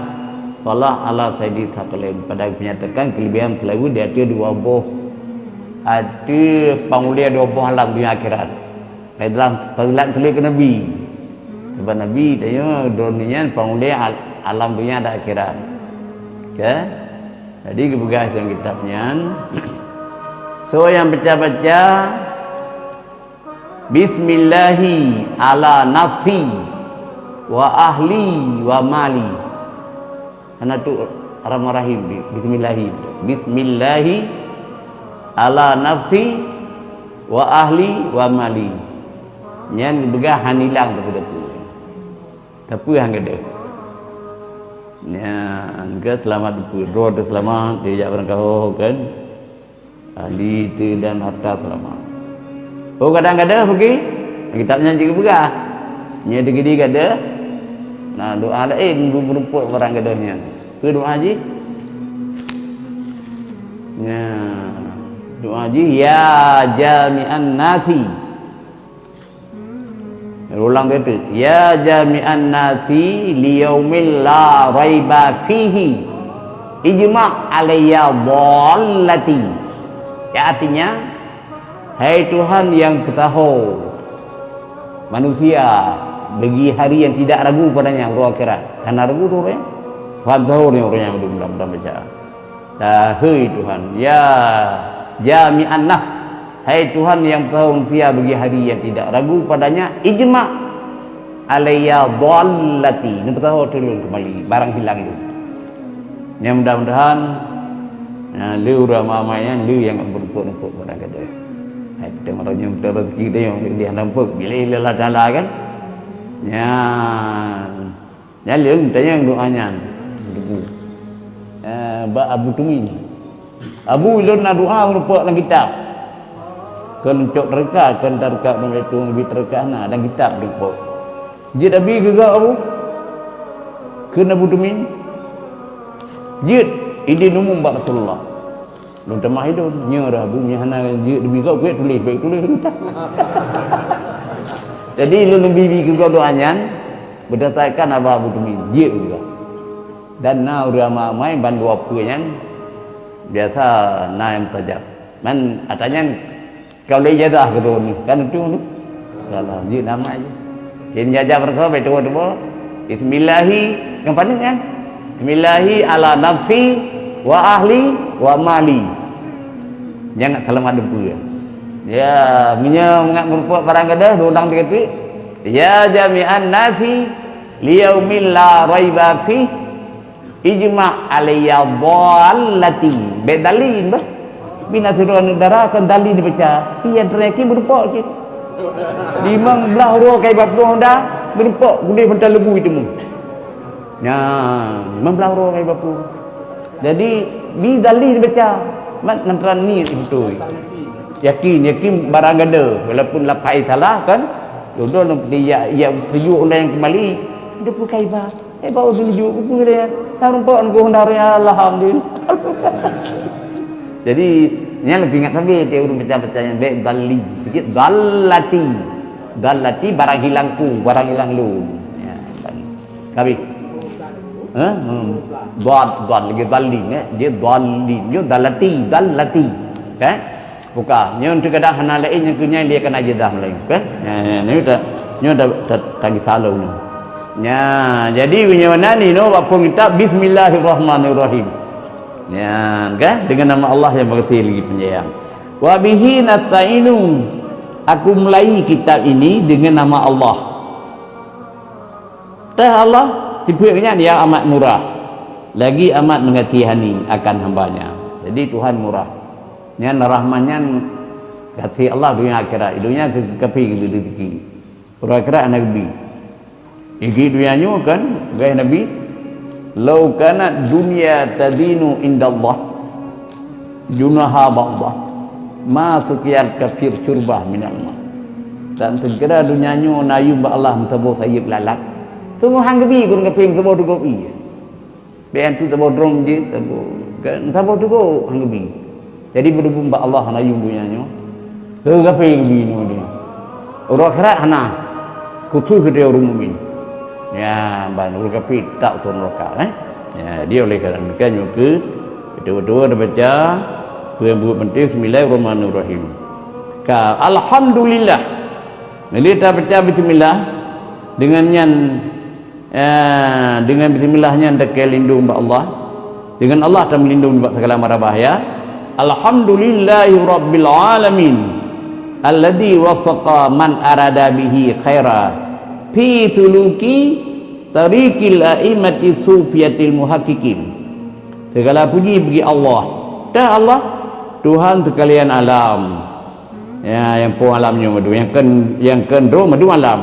salah ala sayyidi tsaqalain. Pada menyatakan kelebihan seulaweuet di ateueh dua boh Ateueh pangulée dua boh alam dunia akhirat. Dalam fadilat tuléh keu Nabi. Sabab Nabi tanyoe droeneuh nyan pangulée al-, alam dunia dan akhirat. Oke? Jadi geupeugah dalam kitab nyan, soe nyang baca-baca, "Bismillahi ala nafsi wa ahli wa mali." Hana tu Rahman Rahim, bi-, bismillahi. "Bismillahi ala nafsi wa ahli wa mali." Nyan beugah han hilang teupeu-teupeu. Tapi han gadeuh. Nyan ke seulamat teupeu, droe teuh seulamat, dijak barangkaho kan. Ahli teuh dan harta seulamat. Oh, kadang gadeuh peugi, kitab nyan jeuet geupeugah. Nyan teuh gidi gadeuh. Nah, doa laén bu-, beureumpok barang gadeuh nyan. Peue doa jih? Nah, doa jih, "Ya jami'an nasi." Ulang teuk, "Ya jami'an nasi liyaumin la raiba fihi, ijma' alayya dhallati." Ya, artinya, "Hai Tuhan yang peusaho manusia bagi hari yang tidak ragu padanya, uroe akhirat." Hana ragu tu ureuëng. Paham sahur ni ureuëng nyang mudah-mudahan baca. Tahei Tuhan, ya jami'an nafs, hai Tuhan yang peusaho manusia bagi hari yang tidak ragu padanya, ijma' alayya dhallati, neupeusaho lôn kembali barang hilang lôn. Nyang mudah-mudahan, ya, lé ureuëng ramai-ramai nyan, lé nyang beureumpok-reumpok barang gadeuh. Hai, teurimong rezeki teurimong di hadapan, bila Allah Taala kan. Nyan. Nyan lôn tanyong doa nyan. Eh, bak Abu Tumin. "Abu, lôn na doa meureumpok lam kitab." Kon cok teureukah, kon teureukah, kon itu bi teureukah na, lam kitab meureumpok. "Jeuet Abi keu gob, Abu?" Kheun Abu Tumin. "Jeuet, idin umum bak Rasulullah." Lôn tamah idon, nyoe dah bu, nyoe hana jeuet dibi gob, kuet tuléh, baik tuléh lôn tak. Jadi lôn bi-bi keu gob doa nyan, berdasarkan haba Abu Tumin, jeuet juga. Dan na ureuëng ramai ban dua peue nyan, biasa na nyang mustajab. Man ata nyan ka lé ijazah keu droeneuh, kan tu tu. Salah, jeuet nama je. Jeuet ijazah beureukoh, baik tuwoe-tuwoe. Bismillahi, nyang paneuk kan? "Bismillahi ala nafsi wa ahli wa mali." Nyang seulamat dum peue. Ya, meunyoe mangat meureumpok barang gadeuh, ulang tiga kali. "Ya jami'an nasi liyaumin la raiba fih, ijma' alayya dhallati." Bék dhallin bah. Bina sidroe aneuk dara kon dhallin baca. Pian teureukih meureumpok cit. Limong blaih uroe kai bak plueng honda, meureumpok gudeh mantong leubui teuma. Nyan, limong blaih uroe kai bak plueng. Jadi, bi dhallin baca. Mat nan teuran niet beutôi. Yakin, yakin barang gadeuh. Walaupun lapai salah kan. Dodol dia ya, ya tujuh orang yang kembali. Dia bukai bah. Eh, bak ureuëng juek peue lé? Tarumpok ngon honda, alhamdulillah. Jadi, nyan lôn ingat sabe tiep ureuëng baca-baca nyan, bék dhallin, sikit dhallati. Dhallati barang hilang ku, barang hilang lôn. Ya, dhallin. Habis. Hah? Hmm. Dhal, dhal, lagi dhallin, eh. Dia dhallin, dia dhallati, dhallati. Kan? Buka. Nyoe teugadang hana laén nyang keu nyan dia keunan ijazah Melayu, kan? Nyoe, nyoe, nyoe ta, nyoe ta, ta, ta gisalo nyoe. Nya, jadi nyoe na ni, nyoe bak phon kitab, "Bismillahirrahmanirrahim." Nya, kan? Dengan nama Allah yang Maha Lagi Penyayang. "Wa bihi nasta'inu." Aku mulai kitab ini dengan nama Allah. Teuh Allah, sifeuet nyan yang amat murah, lagi amat mengasihani akan hamba-Nya. Jadi, Tuhan murah. Nyan Rahman nyan gaséh Allah dunia akhirat. Dunia keu kafé geubri rezeki. Uroe akhirat hana geubri. Iji dunia nyoe kan, gaih Nabi, "Lau kanat dunya tazinu indallah junaha ba'dah, ma suqiyal kafir syurbah minal ma." Dan seukira dunia nyoe na yum bak Allah meusaboh sayeuep lalat, teuma han geubri keu ureuëng kafé meusaboh teugop ié. Bék han teuk saboh drom jih, saboh, kan, saboh teugok han geubri. Jadi, beudubong bak Allah hana yum donya nyoe. Keu kafé geubri nyoe donya. Uroe akhirat hana. Khusus keu ureuëng mukmin. Ya, ban ureuëng kafé tak usah neuraka, eh. Ya, jadi oleh karena demikian nyoe keu beutôi-beutôi tabaca Peue nyang peubuet penting, bismillahirrahmanirrahim. Ka, alhamdulillah. Jadi, tabaca bismillah, dengan nyan, eh, dengan bismillah nyan takheun lindong bak Allah. Dengan Allah tameulindong bak segala mara bahaya. Alhamdulillahi rabbil alamin. Alladzi wafaqa man arada bihi khaira fi suluki tariqil a'immati sufiyatil muhaqqiqin. Segala puji bagi Allah. Dah Allah, Tuhan sekalian alam. Ya, nyang po alam nyoe mandum, nyang keu, nyang keu droe mandum alam.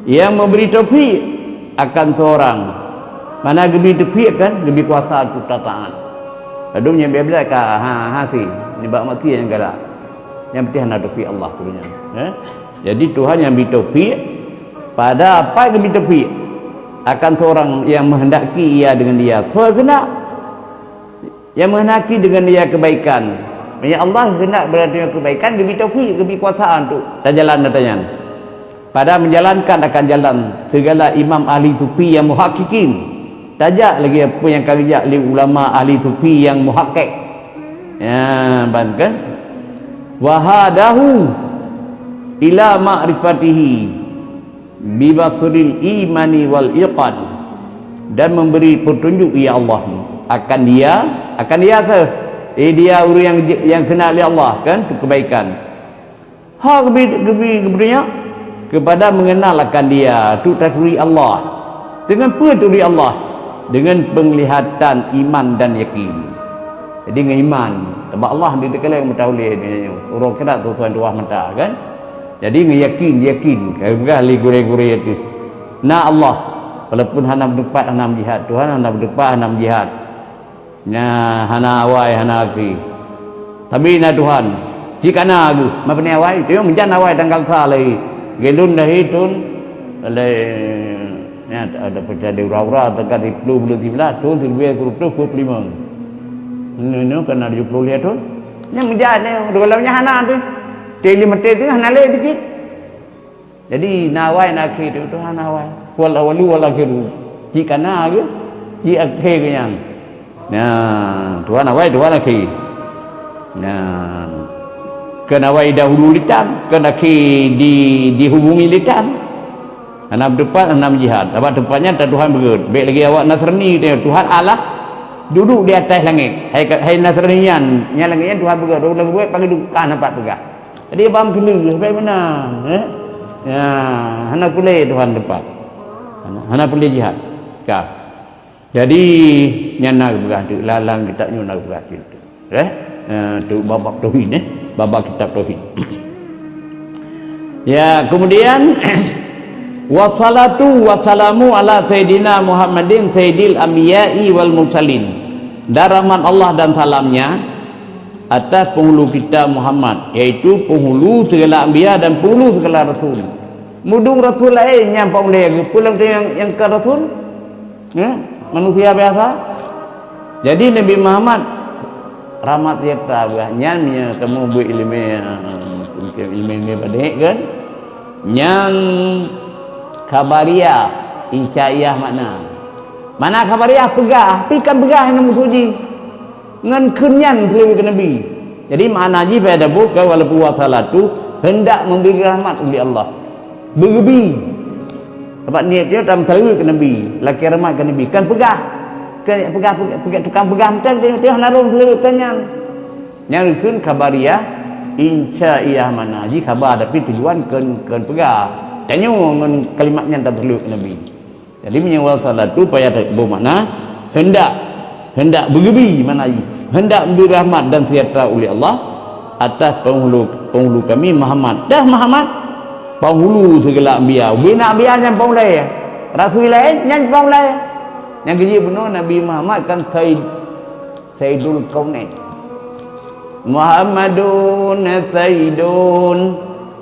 Nyang memberi taufik akan seorang. Mana geubri taufik kan, geubri kuasa untuk taat. Padum nyang biasa ka, ha, ha si, nibak mati nyang galak. Nyang penting hana taufik Allah tu nya. Eh? Jadi Tuhan nyang bri taufik pada apa geubri taufik akan seorang yang menghendaki ia dengan dia. Tuhan keunak yang menghendaki dengan dia kebaikan. Meunyoe Allah keunak beulatih kebaikan, geubri taufik, geubri kuasa untuk tajalan ata nyan. Pada menjalankan akan jalan segala imam ahli sufi yang muhaqqiqin. Tajak lagi apa nyang ka geujak lé ulama ahli sufi yang muhaqqiq. Ya, ban kan? Wahadahu ila ma'rifatihi bibasril imani wal iqan, dan memberi petunjuk, ya Allah, akan dia, akan dia tu. Eh, dia ureuëng yang, yang keunak lé Allah kan, tu kebaikan. Ha geubri, geubri, geubri nyan kepada mengenal akan dia, tu taturi Allah. Dengan peue turi Allah? Dengan penglihatan iman dan yakin. Jadi ngon iman, sebab Allah di teukaleng meuta ulée di dunia nyoe. Uroe keunan tu tuan tuah mata kan. Jadi ngon yakin, yakin. Ka peugah lé gurée-gurée tu. Na Allah, walaupun hana beudeupat hana meujihat, Tuhan hana beudeupat hana meujihat. Nya hana awai hana akhé. Tapi na Tuhan, cit kana geuh, ma pane awai, tu meujan awai tanggal sa lagi. Geulun dahi thon, lé, nya ada peucah di ura-ura teuka di puluh bulan siblah, thon siribee keu reutôh peuet puluh lima. Nyoe, nyoe kana tujoh puluh lhée thon. Nya meujan nyoe, dua lam nya hana tu. Teli mate tu hana lé dikit. Jadi na awai na akhé tu, Tuhan awai. Wal awalu wal akhiru. Cit kana geuh, cit akhé geuh nyan. Nah, Tuhan awai, Tuhan akhé. Nah, keu awai dahulu lé tan, keu akhé di, dihubungi lé tan. Hana beudeupat, hana meujihat. Sabab teumpat nyan tan Tuhan beuet. Bék lagée awak Nasrani teuh, Tuhan Allah duduk di atas langét. Hai, hai Nasrani nyan, nyan langét nyan Tuhan beuet. Ureuëng beuet panggil duka nampak peugah. Jadi ban peuleueh, bèk meunan, eh? Ya, hana peureulèe Tuhan teumpat. Hana, hana peureulèe jihad. Ka. Jadi, nyan na geupeugah teuk, lam, lam kitab nyoe na geupeugah teuk. Eh? Eh, tu bab-bab tauhid, eh? Bab-bab kitab tauhid. Ya, kemudian, wassalatu wassalamu ala sayyidina Muhammadin sayyidil anbiya'i wal mursalin. Dan rahmat Allah dan salamnya atas penghulu kita Muhammad, yaitu penghulu segala anbiya dan penghulu segala rasul. Mudong rasul laén nyang paulèe geupeue lam nyang, nyang ka rasul? Ya, manusia biasa. Jadi Nabi Muhammad rahmat sejahtera beuh nyan meunyoe kamoe beuet ileumèe, ileumèe-ileumèe padé kan? Nyan khabariah, insya'iyah makna. Makna khabariah peugah, tapi kan peugah nyang meutuji. Ngon kheun nyan teuleubèh keu Nabi. Jadi, makna jih pada buka walaupun wassalatu hendak memberi rahmat oleh Allah. Beugeubi. Sabab niet nyoe tam teuleubèh keu Nabi, lakèe rahmat keu Nabi. Kan peugah. Kan peugah, peugah, peugah, tukang peugah mantong teuleubèh, teuleubèh hana rhom teuleubèh keu nyan. Nyang kheun khabariah, insya'iyah makna jih khabar, tapi tujuan kheun, kheun peugah. Tanyoe ngon kalimat nyan tam teuleubèh keu Nabi. Jadi, meunyoe wassalatu payah teuboh makna hendak, hendak beugeubi makna jih. Hendak memberi rahmat dan sejahtera oleh Allah atas penghulu, penghulu kami Muhammad. Dah Muhammad, penghulu segala anbiya. Ubé na anbiya nyang paulèe. Rasul laén nyang paulèe. Nyang keujeuet bunoe Nabi Muhammad kan Said Sayyidul Kaunain. Muhammadun Sayyidul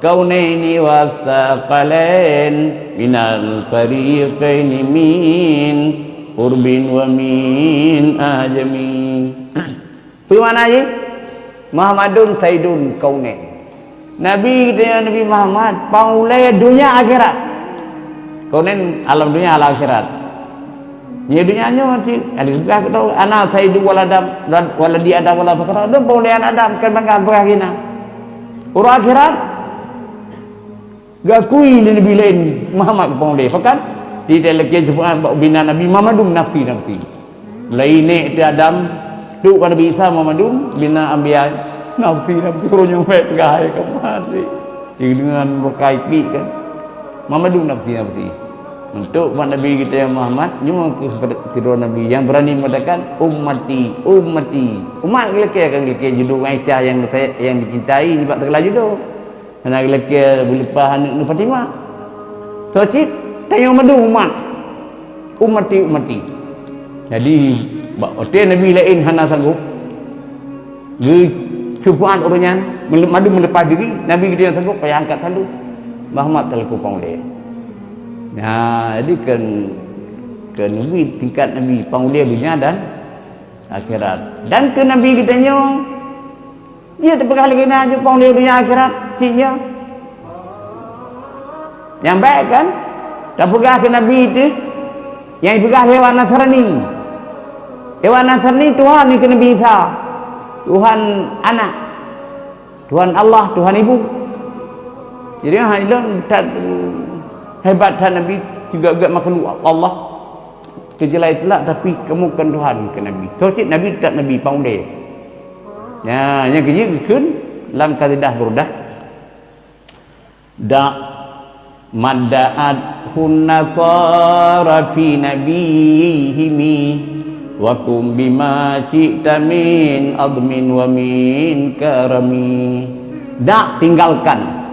Kaunaini Watsaqalain minal fariqaini min urbin wa min ajamin. Peue makna jih? Muhammadun Sayyidul Kaunain. Nabi geutanyoe Nabi Muhammad, paulèe donya akhirat. Kaunain alam donya, alam akhirat. Nyoe donya nyoe cit, ada tugaih keudroe, "Ana sayyidu walad Adam, waladi Adam wala fakhra." Dum peulehan Adam, kan bangga peugah gina. Uroe akhirat, geukui lé nabi laén Muhammad keu peulehan. Pakon? Di dalam kitab Jumaat bak bina Nabi Muhammadun nafsi, nafsi. Mulai nèk teuh Adam, trok bak Nabi Isa Muhammadun bina anbiya, nafsi, nafsi, uroe nyoe bèk peugah hai ka mati. Deungon reukai pih kan. Muhammadun nafsi, nafsi. Untuk umat Nabi kita yang Muhammad, nyoe keuh sidroe Nabi yang berani mengatakan, "Ummati, ummati." Umat geulakèe kan geulakèe judô Aisyah yang saya, yang dicintai nibak teukeula judô. Hana geulakèe beuleupah aneuk Fatimah. Soe cit, tanyoe mandum umat. Ummati, ummati. Jadi, bak watèe Nabi laén hana sanggob, geusyufaat ureueng nyan, meule-, mandum meuleupah diri, Nabi geutanyoe sanggob, payah angkat tandu. Muhammad talaku peulehan. Nah, jadi keu, keu Nabi, tingkat Nabi, peulehan donya dan akhirat. Dan keu Nabi geutanyoe, jeuet tapeugah lagèe na jeuet peulehan donya akhirat, cit nyoe. Nyang bèk kan? Tapeugah keu Nabi teuh, nyang jipeugah lé awak Nasrani. Awak Nasrani Tuhan nyan keu Nabi Isa. Tuhan anak. Tuhan Allah, Tuhan ibu. Jadi, hai lôn that, hebat that Nabi, juga-juga makhluk Allah. Keujeulai teulak, tapi kamoe kon Tuhan keu Nabi. Soe cit Nabi, teutap Nabi, peulehan. Nyan, nyang keujeuet geukheun lam Qasidah Burdah. Da' madda'athun nasara fi nabiyihimi, wa kum bima syi'ta min azmin wa min karami. Da', tinggalkan.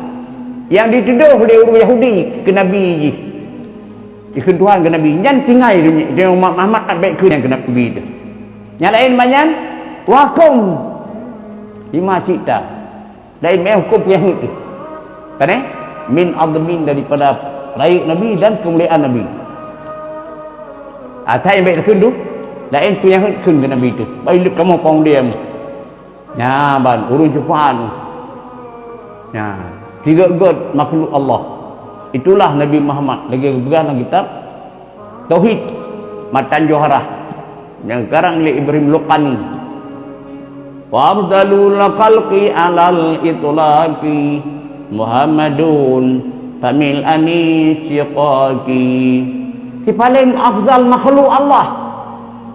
Nyang jitudoh lé ureueng Yahudi keu nabi jih. Jikheun Tuhan keu nabi. Nyan tinggai donya, donya umat Muhammad bèk kheun nyang keu nabi teuh. Nyang laén banyan, wa kum bima syi'ta. Laén meuhukôm peue nyang heuet teuh. Pane? Min azmin, daripada rayeuk Nabi dan keumuliaan Nabi. Asai bèk takheun duek, laén peue nyang heuet kheun keu Nabi teuh. Baru lheueh kamoe peulehan. Nyan ban ureueng syufaat. Nyan, sigeut-geut makhluk Allah. Itulah Nabi Muhammad, lagèe geupeugah lam kitab Tauhid Matan Johara nyang karang lé Ibrahim Luqani. Wa afdalul khalqi alal itlaqi Muhammadun famil ani syiqaqi. Si paleng afdal makhluk Allah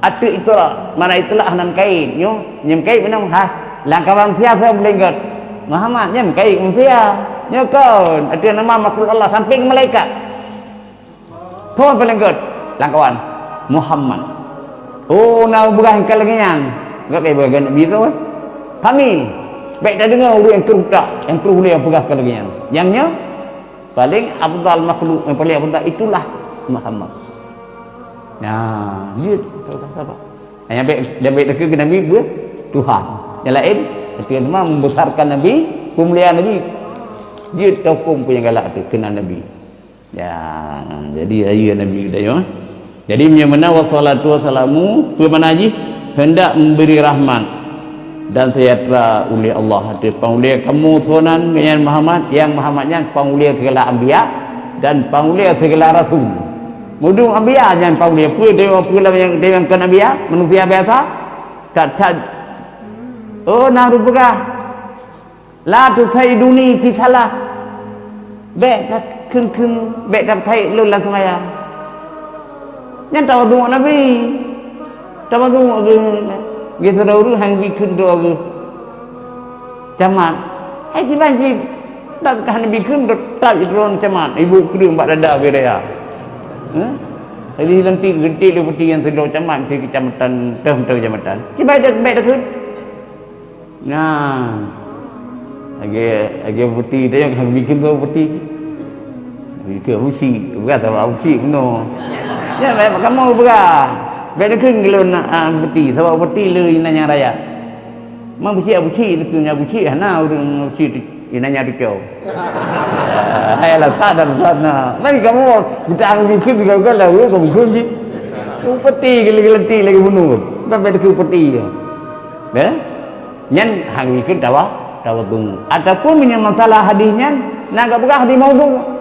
ateueh itlaq, mana itlaq hana meukaid. Nyoe, nyoe meukaid meunan, ha, lam kawan siasa beulengket. Muhammad nyoe meukaid manusia. Nyoe kon ateueh nama makhluk Allah sampéng malaikat. Thon paleng gèt lam kawan Muhammad. Oh, na peugah ka lagèe nyan. Gèt ka peugah nabi tu. Famil. Bèk tadeungö ureueng nyang kreuh that, nyang kreuh lé nyang peugah ka lagèe nyan. Nyang nyoe paleng afdal makhluk, nyang paleng afdal itulah Muhammad. Nah, jeuet tau sahabat. Nyang bèk, nyang bèk takheun keu nabi beuh Tuhan. Nyang laén, takheun teuma membesarkan nabi, peumulia nabi. Jeuet tau hukôm peue nyang galak teuh keunan nabi. Ya, jadi ayeu Nabi geutanyoe. Jadi meunyoe meunan wassalatu wassalamu, peue makna jih? Hendak memberi rahmat dan sejahtera uleh Allah ateueh peulehan kamoe sonan nyan Muhammad, nyang Muhammad nyan peulehan segala anbiya dan peulehan segala rasul. Meudong anbiya nyan peulehan, peue deungon peue lam nyang, deungon kon anbiya, manusia biasa. That-that, oh, na reupeugah, "La tusaiduni fi salah." Bèk takheun-kheun, bèk tapeutayek lôn lam seumayang. Nyan tawadhu Nabi. Tawadhu geuh. Geuh sidroe ureueng han geubri kheun droe geuh. Camat. Hai kiban cit. Dak ka han geubri kheun droe, dak jidroe camat. Ibu kreueng bak dada beu raya. Hah? Jadi nanti geuti lé peuti nyang sidroe camat di kecamatan, teuh, teuh kecamatan. Kiban bèk takheun. Nah, lagèe, lagèe peuti teuh nyang bikin tu peuti. Bikin busi, beurah sama busi keunoe. Ya, baik kamoe beurah. Baik takheun keu lôn, ah, peuti, sabab peuti le inan nyang raya. Mang busi, busi, busi hana ureueng busi tu, inan nyang tuco. Hai lah sadar sana. Mai kamoe geutanyoe bikin tiga kali lah, ureueng kamoe bikin cit. Peuti geulantik lagèe bunoe. Baik takheun peuti. Eh? Nyan han geukheun tawa-, tawadhu. Ataupun meunyoe masalah hadis nyan, na geupeugah hadis maudhu'.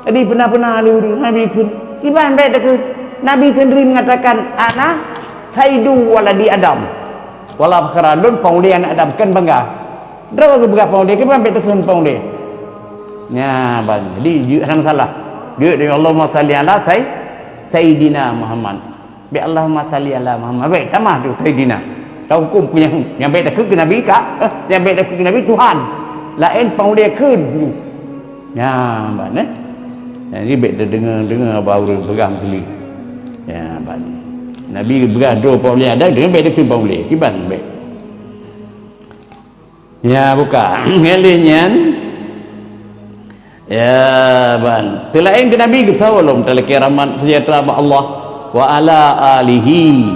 Jadi peuna-peuna lé ureueng, han geukheun. Kiban bèk takheun. Nabi sendiri mengatakan, "Ana sayyidu waladi Adam." Wala fakhra, lôn panghulée aneuk Adam, kheun bangga. Droe geupeugah panghulée, kiban bék takheun panghulée. Nya ban. Jadi, jeuet hana salah. Jeuet di Allahumma salli ala say-, sayyidina Muhammad. Bék Allahumma salli ala Muhammad. Bék tamah tu sayyidina. Tahukum keu nyang, nyang bék takheun keu Nabi ka, eh, nyang bék takheun keu Nabi Tuhan. Laén panghulée kheun. Nya ban, eh. Jadi bék tadeungoe-deungoe bak ureueng peugah meukeuli. Ya ban. Nabi geupeugah droe panghulée Adam, deungon bék takheun panghulée. Kiban bék. Ya, buka. Ngon lheueh nyan, ya, ban. Teulaén keu Nabi geutawök lom talakée rahmat seujahteura bak Allah, "Wa ala alihi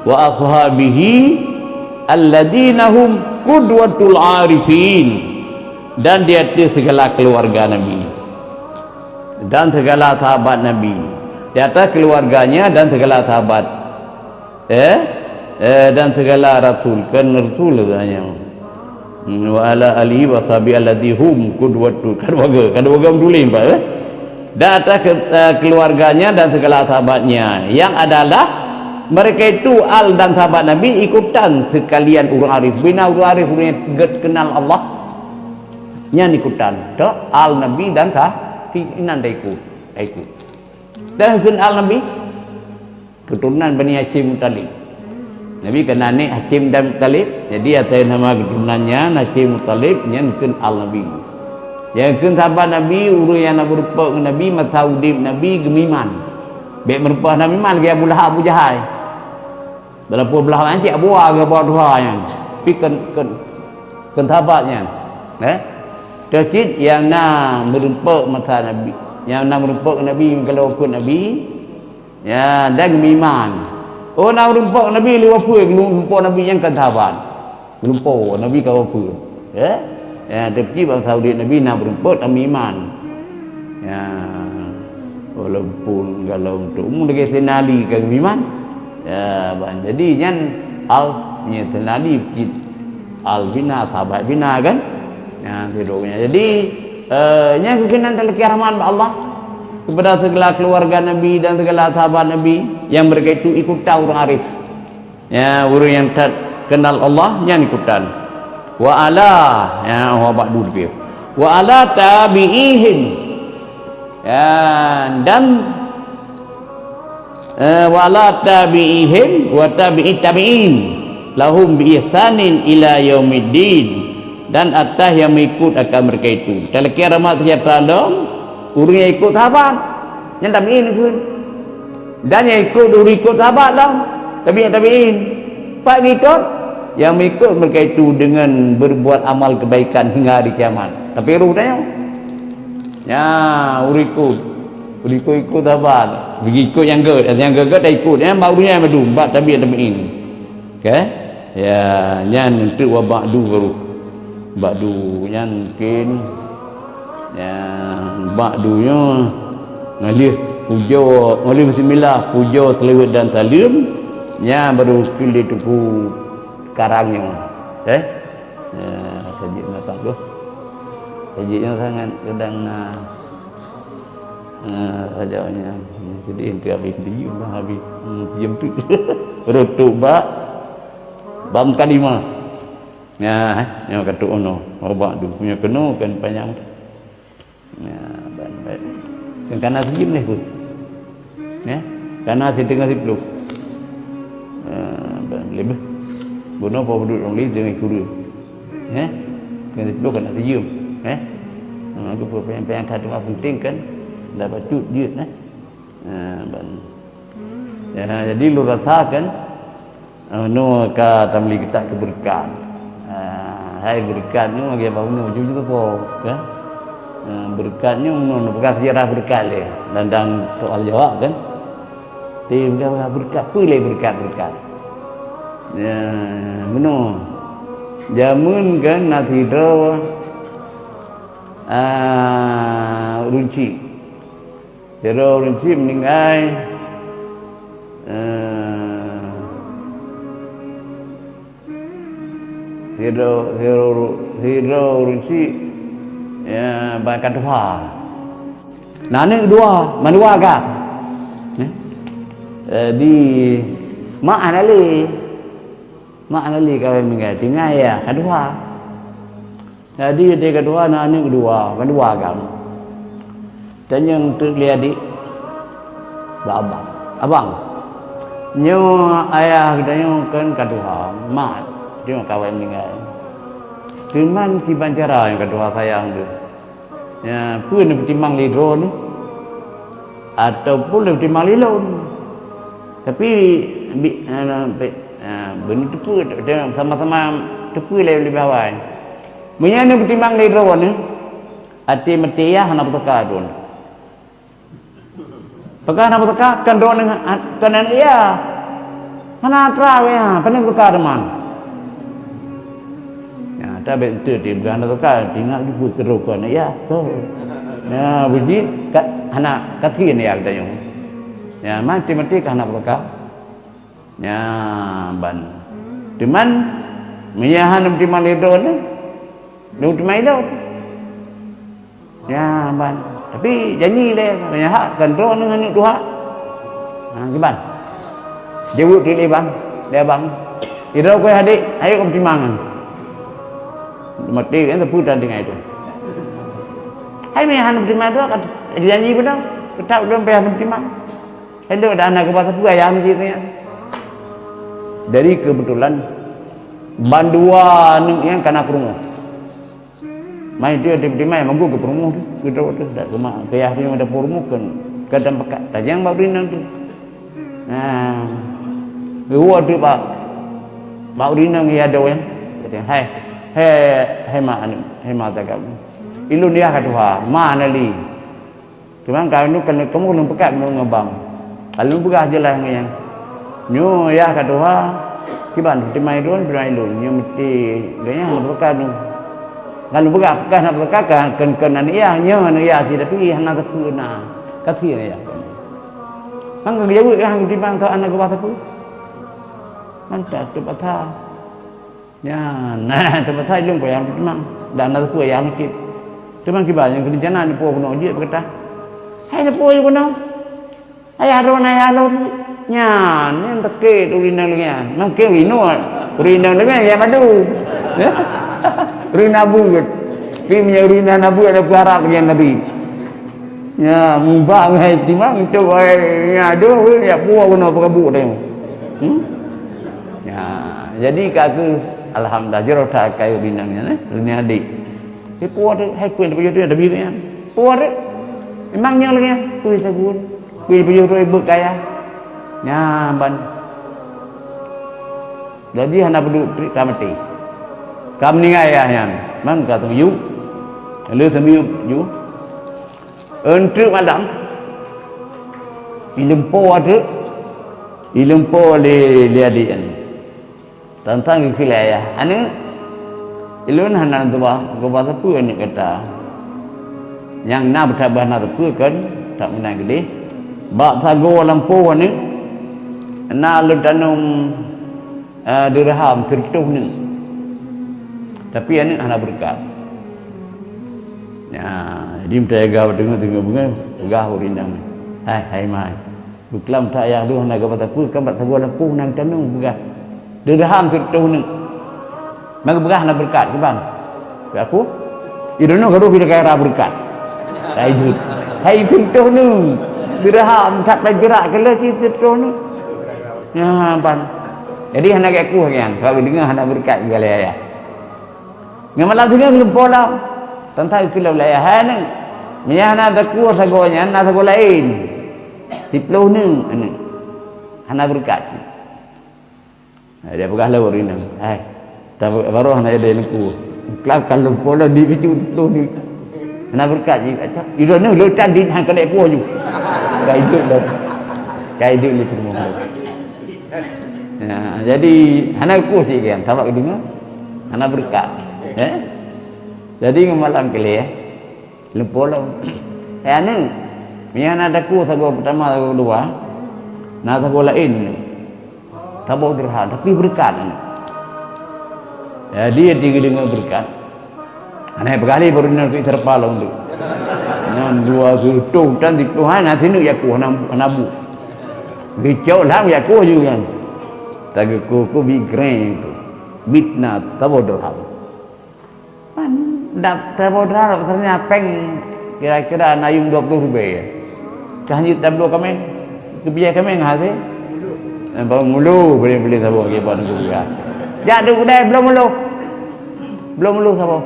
wa ashabihi alladzina hum qudwatul arifin," dan di ateueh segala keuluwarga Nabi dan segala sahabat Nabi, di ateueh keuluwarganya dan segala sahabat. Eh? Eh, dan segala rasul, kan rasul sebenarnya. Hmm, wa ala alihi wa sahbihi alladzi hum qudwatu, kan baga, kan baga meutuléh empat, eh? Dan atas ke-, eh, keluarganya dan segala sahabatnya, yang adalah mereka itu al dan sahabat Nabi ikutan sekalian ureuëng arif. Bina ureuëng arif, ureuëng nyang gét kenal Allah, nyan ikutan. Tok al Nabi dan sah-, inan dah ikut, dah ikut. Dan kheun al Nabi, keturunan Bani Hashim Muttalib. Nabi kana aneuk Hashim dan Muttalib, jadi asai nama keturunan nyan Hashim Muttalib, nyan kheun al Nabi. Nyang kheun sahabat Nabi, ureuëng nyang na meurumpok ngon Nabi masa udeb Nabi geumeuiman. Bék meurumpok na meuiman lagée Abu Lahab, Abu Jahal. Walaupun Abu Lahab nyan cit Abu Wa, Abu Tuha nyan. Tapi kheun, kheun, kheun sahabat nyan. Eh? Teucit nyang na meurumpok masa Nabi, nyang na meurumpok Nabi meugalak ukot Nabi, ya, dan meuiman. Oh, na meurumpok Nabi lewat peue, meurumpok Nabi nyang ka sahabat. Meurumpok Nabi ka peue? Ya? Ya, tapi bangsa udeb Nabi na meurumpok dan meuiman. Ya. Walaupun kalau untuk umum lagi senali ka meuiman. Ya, ban jadi nyan al nya senali kit al bina, sahabat bina kan? Ya, tidurnya. Jadi, eh, nyan keukenan talakée rahmat bak Allah kepada segala keluarga Nabi dan segala sahabat Nabi yang mereka itu ikutan ureuëng arif. Ya, ureuëng nyang that kenal Allah nyan ikutan. Wa ala, ya, wa ba'du lebih. Wa ala tabi'ihim. Ya, dan, eh, wa ala tabi'ihim wa tabi'i tabi'in lahum bi ihsanin ila yaumiddin. Dan atas yang mengikut akan mereka itu. Talakée rahmat seujahteura lom, ureuëng nyang ikut sahabat. Nyan tabi'in kheun. Dan nyang ikut ureuëng ikut sahabat lom, tabi'in tabi'in. Pat geukot, nyang mengikut mereka itu dengan berbuat amal kebaikan hingga hari kiamat. Tapi roh tanyoe. Nya, ureuëng ikut. Ureuëng ikut-ikut sahabat. Bagi ikut nyang gét, nyang gét-gét dah ikut. Nyang baru nyang madu, bak tabi'in tabi'in. Okey? Ya, nyan untuk wa ba'du baru. Ba'du nyan mungkin, ya, ba'du nyoe ngalih pujoe, ngalih bismillah, pujoe, selawat dan saleuem, nyan baru keu lé Teungku sekarang nyoe. Eh? Ya, sajik masa tu. Sajik nyoe sangat kadang na, eh, saja nyan. Jadi enti habis, enti habis. Hmm, sejam tu. Rotok bak Bab mukadimah. Nya, eh, nyoe ka tu'oh noe. Wa ba'du. Nyoe keunoe kan panyang. Nya, ban baik. Kan kana sijeuem lé pun. Ya, kana siteungoh siplôh. Ah, ban leubeh. Bunoe po beudôk lôn lé teungoh kureueng. Ya. Teungoh siplôh kana sijeuem. Ya. Ha, aku panyang-panyang ka teuma penting kan. Dah bacut jeuet, eh. Ah, ban. Ya, jadi lôn rasakan, eh, nyoe ka tamli geutak keu beureukat. Ah, hai beureukat nyoe lagèe bak unoe jujur po, kan? Eh, beureukat nyoe unoe neupeugah seujarah beureukat lé. Dan, dan soal jawab, kan? Tapi peugah beureukat, peue lé beureukat, beureukat? Ya, meunoe. Jameun kan na sidroe, ah, ureueng chik. Sidroe ureueng chik meuninggai, eh, sidroe, sidroe, sidroe ureueng chik, ya, ban ka tuha. Na aneuk dua, mandua ka. Eh? Jadi, mak hana lé. Mak hana lé kawén meuninggai, tinggai yah kadua. Jadi, di kadua na aneuk dua, ban dua agam. Tanyong teuk lé adik bak abang. "Abang, nyoe ayah geutanyoe kan kadua, mak nyoe kawén meuninggai. Teuman kiban cara nyang kadua sayang teuh. Ya, peue neupeutimang lé droeneuh ataupun neupeutimang lé lôn?" Tapi bi-, eh, pe-, eh, beuneuteupeu, sama-sama teupeu lé leubeh awai. Meunyoe neupeutimang lé droeneuh, até maté yah hana peuteuka droeneuh. Peugah hana peuteuka, kan droeneuh, kan aneuk yah. Hana atra wéh, hana peuteuka teuma. Ya, tabek enteuk ti peugah hana peuteuka, tinggai jipeuet keudroe keu aneuk yah. Toh. Ya, beujih, ka, hana kathien yah geutanyoe. Ya, maté-maté ka hana peuteuka. Nyan ban. Teuman, meunyo hana meutimang lé droeneuh, lôn timang lé lôn. Nyan ban. Tapi janji lé, meunyo hak kan droeneuh aneuk tuha. Ha, kiban. Jaweueb lé bang, lé abang. Idroe keu adik, ayo meutimang. Maté kan teupeu tan tinggai tu. Hai meunyo hana meutimang droe, kan janji beuna. Teutap droe payah meutimang. Elok dah na geuba sapeue ayah meuji nyan. Jadi keubeutulan bandua aneuk nyan kana peurumoh. Mai tu tieb-tieb mai manggu keu peurumoh tu, keu droe tu dak seuma keu yah tu nyang ada peurumoh kan kadang pekat tajang bak ureueng inong tu. Nah, geuwoe tu bak bak ureueng inong ya doe. Kata, "Hai, hai, hai mak aneuk, hai mak tagak. Ilôn yah ka tuha, ma na li." Teuma kamoe keuneuk, kamoe keuneuk peukat meunurot ngon bang. Ka lôn peugah jeulaih ngon nyan. Nyoe yah ka tuha, kiban timai droen, timai lôn. Nyoe meusti gobnyan hana peuteuka lôn. Ka lôn peugah, peugah hana peuteuka, ka kheun-kheun aneuk yah, nyoe aneuk yah cit, tapi hana sapeue na. Ka kheun aneuk yah. Mangka geujaweueb yah, timang keu aneuk geuba sapeue. Mantap, teupaksa. Nyan, nah, teuma that lôn payah meutimang. Dan na sapeue ayah meucit. Teuma kiban nyang keurencana neupo keunoe jeuet peugah, "Hai neupo jih keunoe. Ayah droeneuh, ayah lôn." Nyan, nyan sakét ureueng inong lagèe nyan. Mungken ureueng inong, ureueng inong lagèe nyan, ya madu. Ureueng inong na beuet. Tapi meunyo ureueng inong na beuet, ada peuharap lagèe Nabi. Ya, mubak ngon hai timang, tu, eh, ya, aduh, ya, puwoe keunoe peukabuk teuh. Hmm? Ya, jadi ka keuh, alhamdulillah, jroh that kayèe binang nyan, eh, leunyah adik. Di puwoe teuh, hai peue tapajoh teuh, tabi nyan. Puwoe teuh. Memang nyoe lagèe nyan, peue sagun, peue pajoh teuh, beuet kaya. Nyan ban. Jadi hana peuduek treuk ka maté. Ka meuninggai ayah nyan, memang ka teumiyueb. Lheueh teumiyueb ju. Eunteuk malam, ileueng po ateueh, ileueng po lé, lé adék nyan. Tantang geukheun lé ayah, "Aneuk, ulôn hana tuba, geuba sapeue aneuk gata. Nyang na beutaban na sapeue kon, tak meunan keudeh. Bak sagoe lampôh aneuk, na lôn tanom, eh, dirham sireutôh neuk. Tapi aneuk hana beureukat." Nah, jadi meuteuga deungoe-deungoe beungoh, peugah ureueng inong, "Hai, hai mai, beuklam that ayah lôn hana geuba sapeue, kan bak sagoe lampôh na tanom," peugah. "Dirham sireutôh neuk. Maka peugah hana beureukat, kiban?" Keu aku, "Ih, droeneuh ka rôh pih kaya beureukat." Hai jeuet. "Hai sireutôh neuk. Dirham that pai pirak keu lôn cit sireutôh neuk." Nyan ban. Jadi hana geukueh nyan, sabab geudeungoe hana beureukat geugalak ayah. Ngon malam singoh geulumpoe lom. Tantang geukheun lom lé ayah, "Hai aneuk, meunyo hana takueh sagoe nyan, na sagoe laén. Siplôh neuk aneuk. Hana beureukat." Nah, dia peugah lom ureueng inong, "Hai, ta-, baroe hana jadi aneuk kueh. Klam ka lumpoe lom di keucut siplôh neuk. Hana beureukat jih." "Ih, droeneuh lôn tan di nyan keuneuk kueh ju." Ka iduek lom. Ka iduek lé peurumoh. Nah, jadi hana kueh cit kan, sabab geudeungoe hana beureukat. Eh? Jadi ngon malam keulhèe, lumpoe lom. "Hai aneuk, meunyo hana takueh sagoe peutama, sagoe keudua, na sagoe laén. Saboh dirham, tapi beureukat aneuk." Jadi, di geudeungoe beureukat, hana peugah lé baru nyan keu sarpa lom tu. Nyan dua sireutôh tan siplôh, hana sineuk jak kueh, hana, hana buet. Geucok lam jak kueh ju nyan. Tageukueh-kueh bi greng tu. Bitna saboh dirham. Pan dap saboh dirham, ternyata péng kira-kira na yuem dua puluh ribèe. Kah jeuet tabloe kaméng. Keubiyah kaméng hase. Eh, baru mulu boleh-boleh saboh lagi buat tu juga. Jak di kedai bloe mulu. Bloe mulu saboh.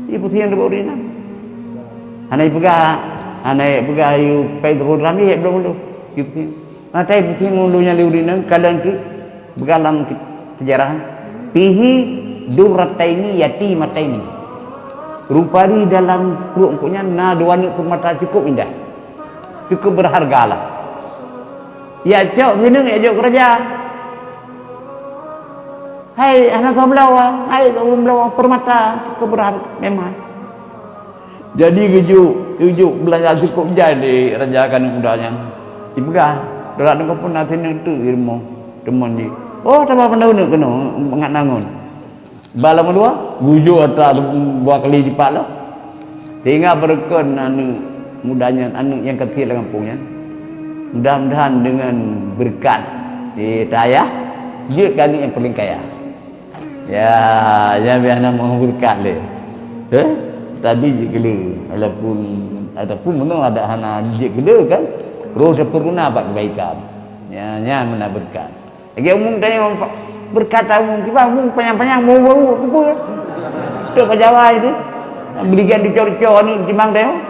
Ih, pusing dibak ureueng inong. Hana ipeugah, hana ipeugah yue péng saboh dirham, ih, bloe mulu. Ih, pusing. Matai pusing mulu nyang lé ureueng inong, kadang tu peugah lam sejarah. Fihi durrataini yatimataini. Rupari dalam pruet geuh nyan na dua aneuk peurmata cukup indah. Cukup berharga lah. Ya cok sineuk ya jok keuraja. Hai, hana soe bloe, hai, soe bloe, peurmata, cukup berharga memang. Jadi geujok, geujok beulanja cukup jai lé raja keu aneuk muda nyan. Ipeugah, "Dara deungoe pun na sineuk teuk di rumoh, teumon jih." "Oh, taba pandai uneuk keunoe, mangat na ngon." Ba lam dua, geujok atra dua kali jipat lah. Sehingga beureukat aneuk muda nyan, aneuk nyang keucil lam gampông nyan. Mudah-mudahan deungon beureukat, eh, ayah, jeuet keu aneuk nyang paléng kaya. Ya, nyan biasa na meubeureukat lé. Eh? Tadi jeuet keu lé. Walaupun, ataupun meunoe ada hana jeuet keu lé kan, roh teupeuguna bak keubaikan. Ya, nyan meunan beureukat. Lagèe umum tanyoe, beureukat umum, kiban umum panyang-panyang, umum baru, apa? Tu pejabat itu. Berikan dicor-cor ni timbang tanyoe.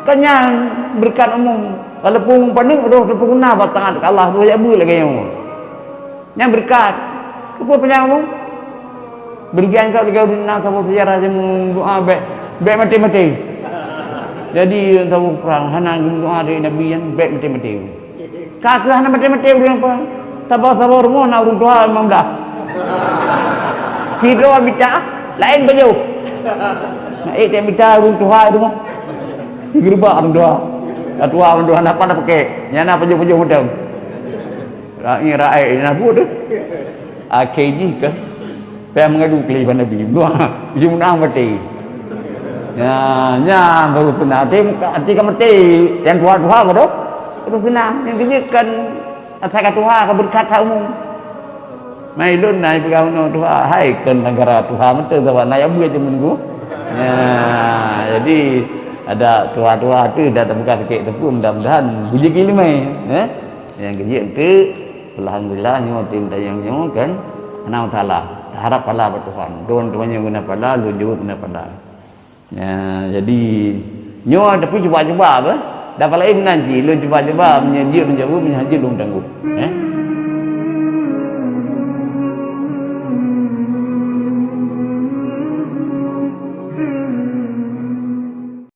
Kan nyan beureukat umum. Walaupun umum paneuk, roh teupeuguna bak taat keu Allah, roh jak beuet lagèe nyoe. Nyan beureukat. Keupeue panyang umum? Berikan keu lagèe ureueng na saboh sejarah jameun doa bèk, bèk maté-maté. Jadi, saboh prang hana geumeudoa dari Nabi nyan bèk maté-maté. Ka keuh hana maté-maté ureueng apa? Saboh-saboh rumoh na ureueng tuha limong blah. Sidroe mita, laén pajoh. Na ék mita ureueng tuha di rumoh. Geureubak ureueng tuha. Ka tuha ureueng tuha, na pat na pakèk. Nyan na pajoh-pajoh mantong. Ra'i, ra'i, na buet tu. Akhé jih keuh, payah meungadu keu lé bak Nabi. Dua, ujong meunan maté. Nyan, nyan baru seunang. Até, até ka maté, nyang tuha-tuha ka dok. Baru seunang. Nyang keujeuet kan asai ka tuha, ka beureukat that umum. Mai lôn na ipeugah unoe tuha, hai kon negara tuha mantong, sabab na jak beuet jameun geuh. Nyan, jadi ada tuha-tuha tu dah tapeugah sikit teupeu, mudah-mudahan beujeuet keu ileumèe, eh? Nyang keujeuet enteuk, alhamdulillah, nyoe tem tayang nyoe kan, hana masalah. Taharap pahala bak Tuhan. Droen teumanyong guna pahala, lôn jaweueb guna pahala. Ya, jadi, nyoe tapi cuba-cuba apa? Dah pahala meunan cit, lôn cuba-cuba, meunyoe jeuet lôn jaweueb, meunyoe hana jeuet lôn tanggong. Eh?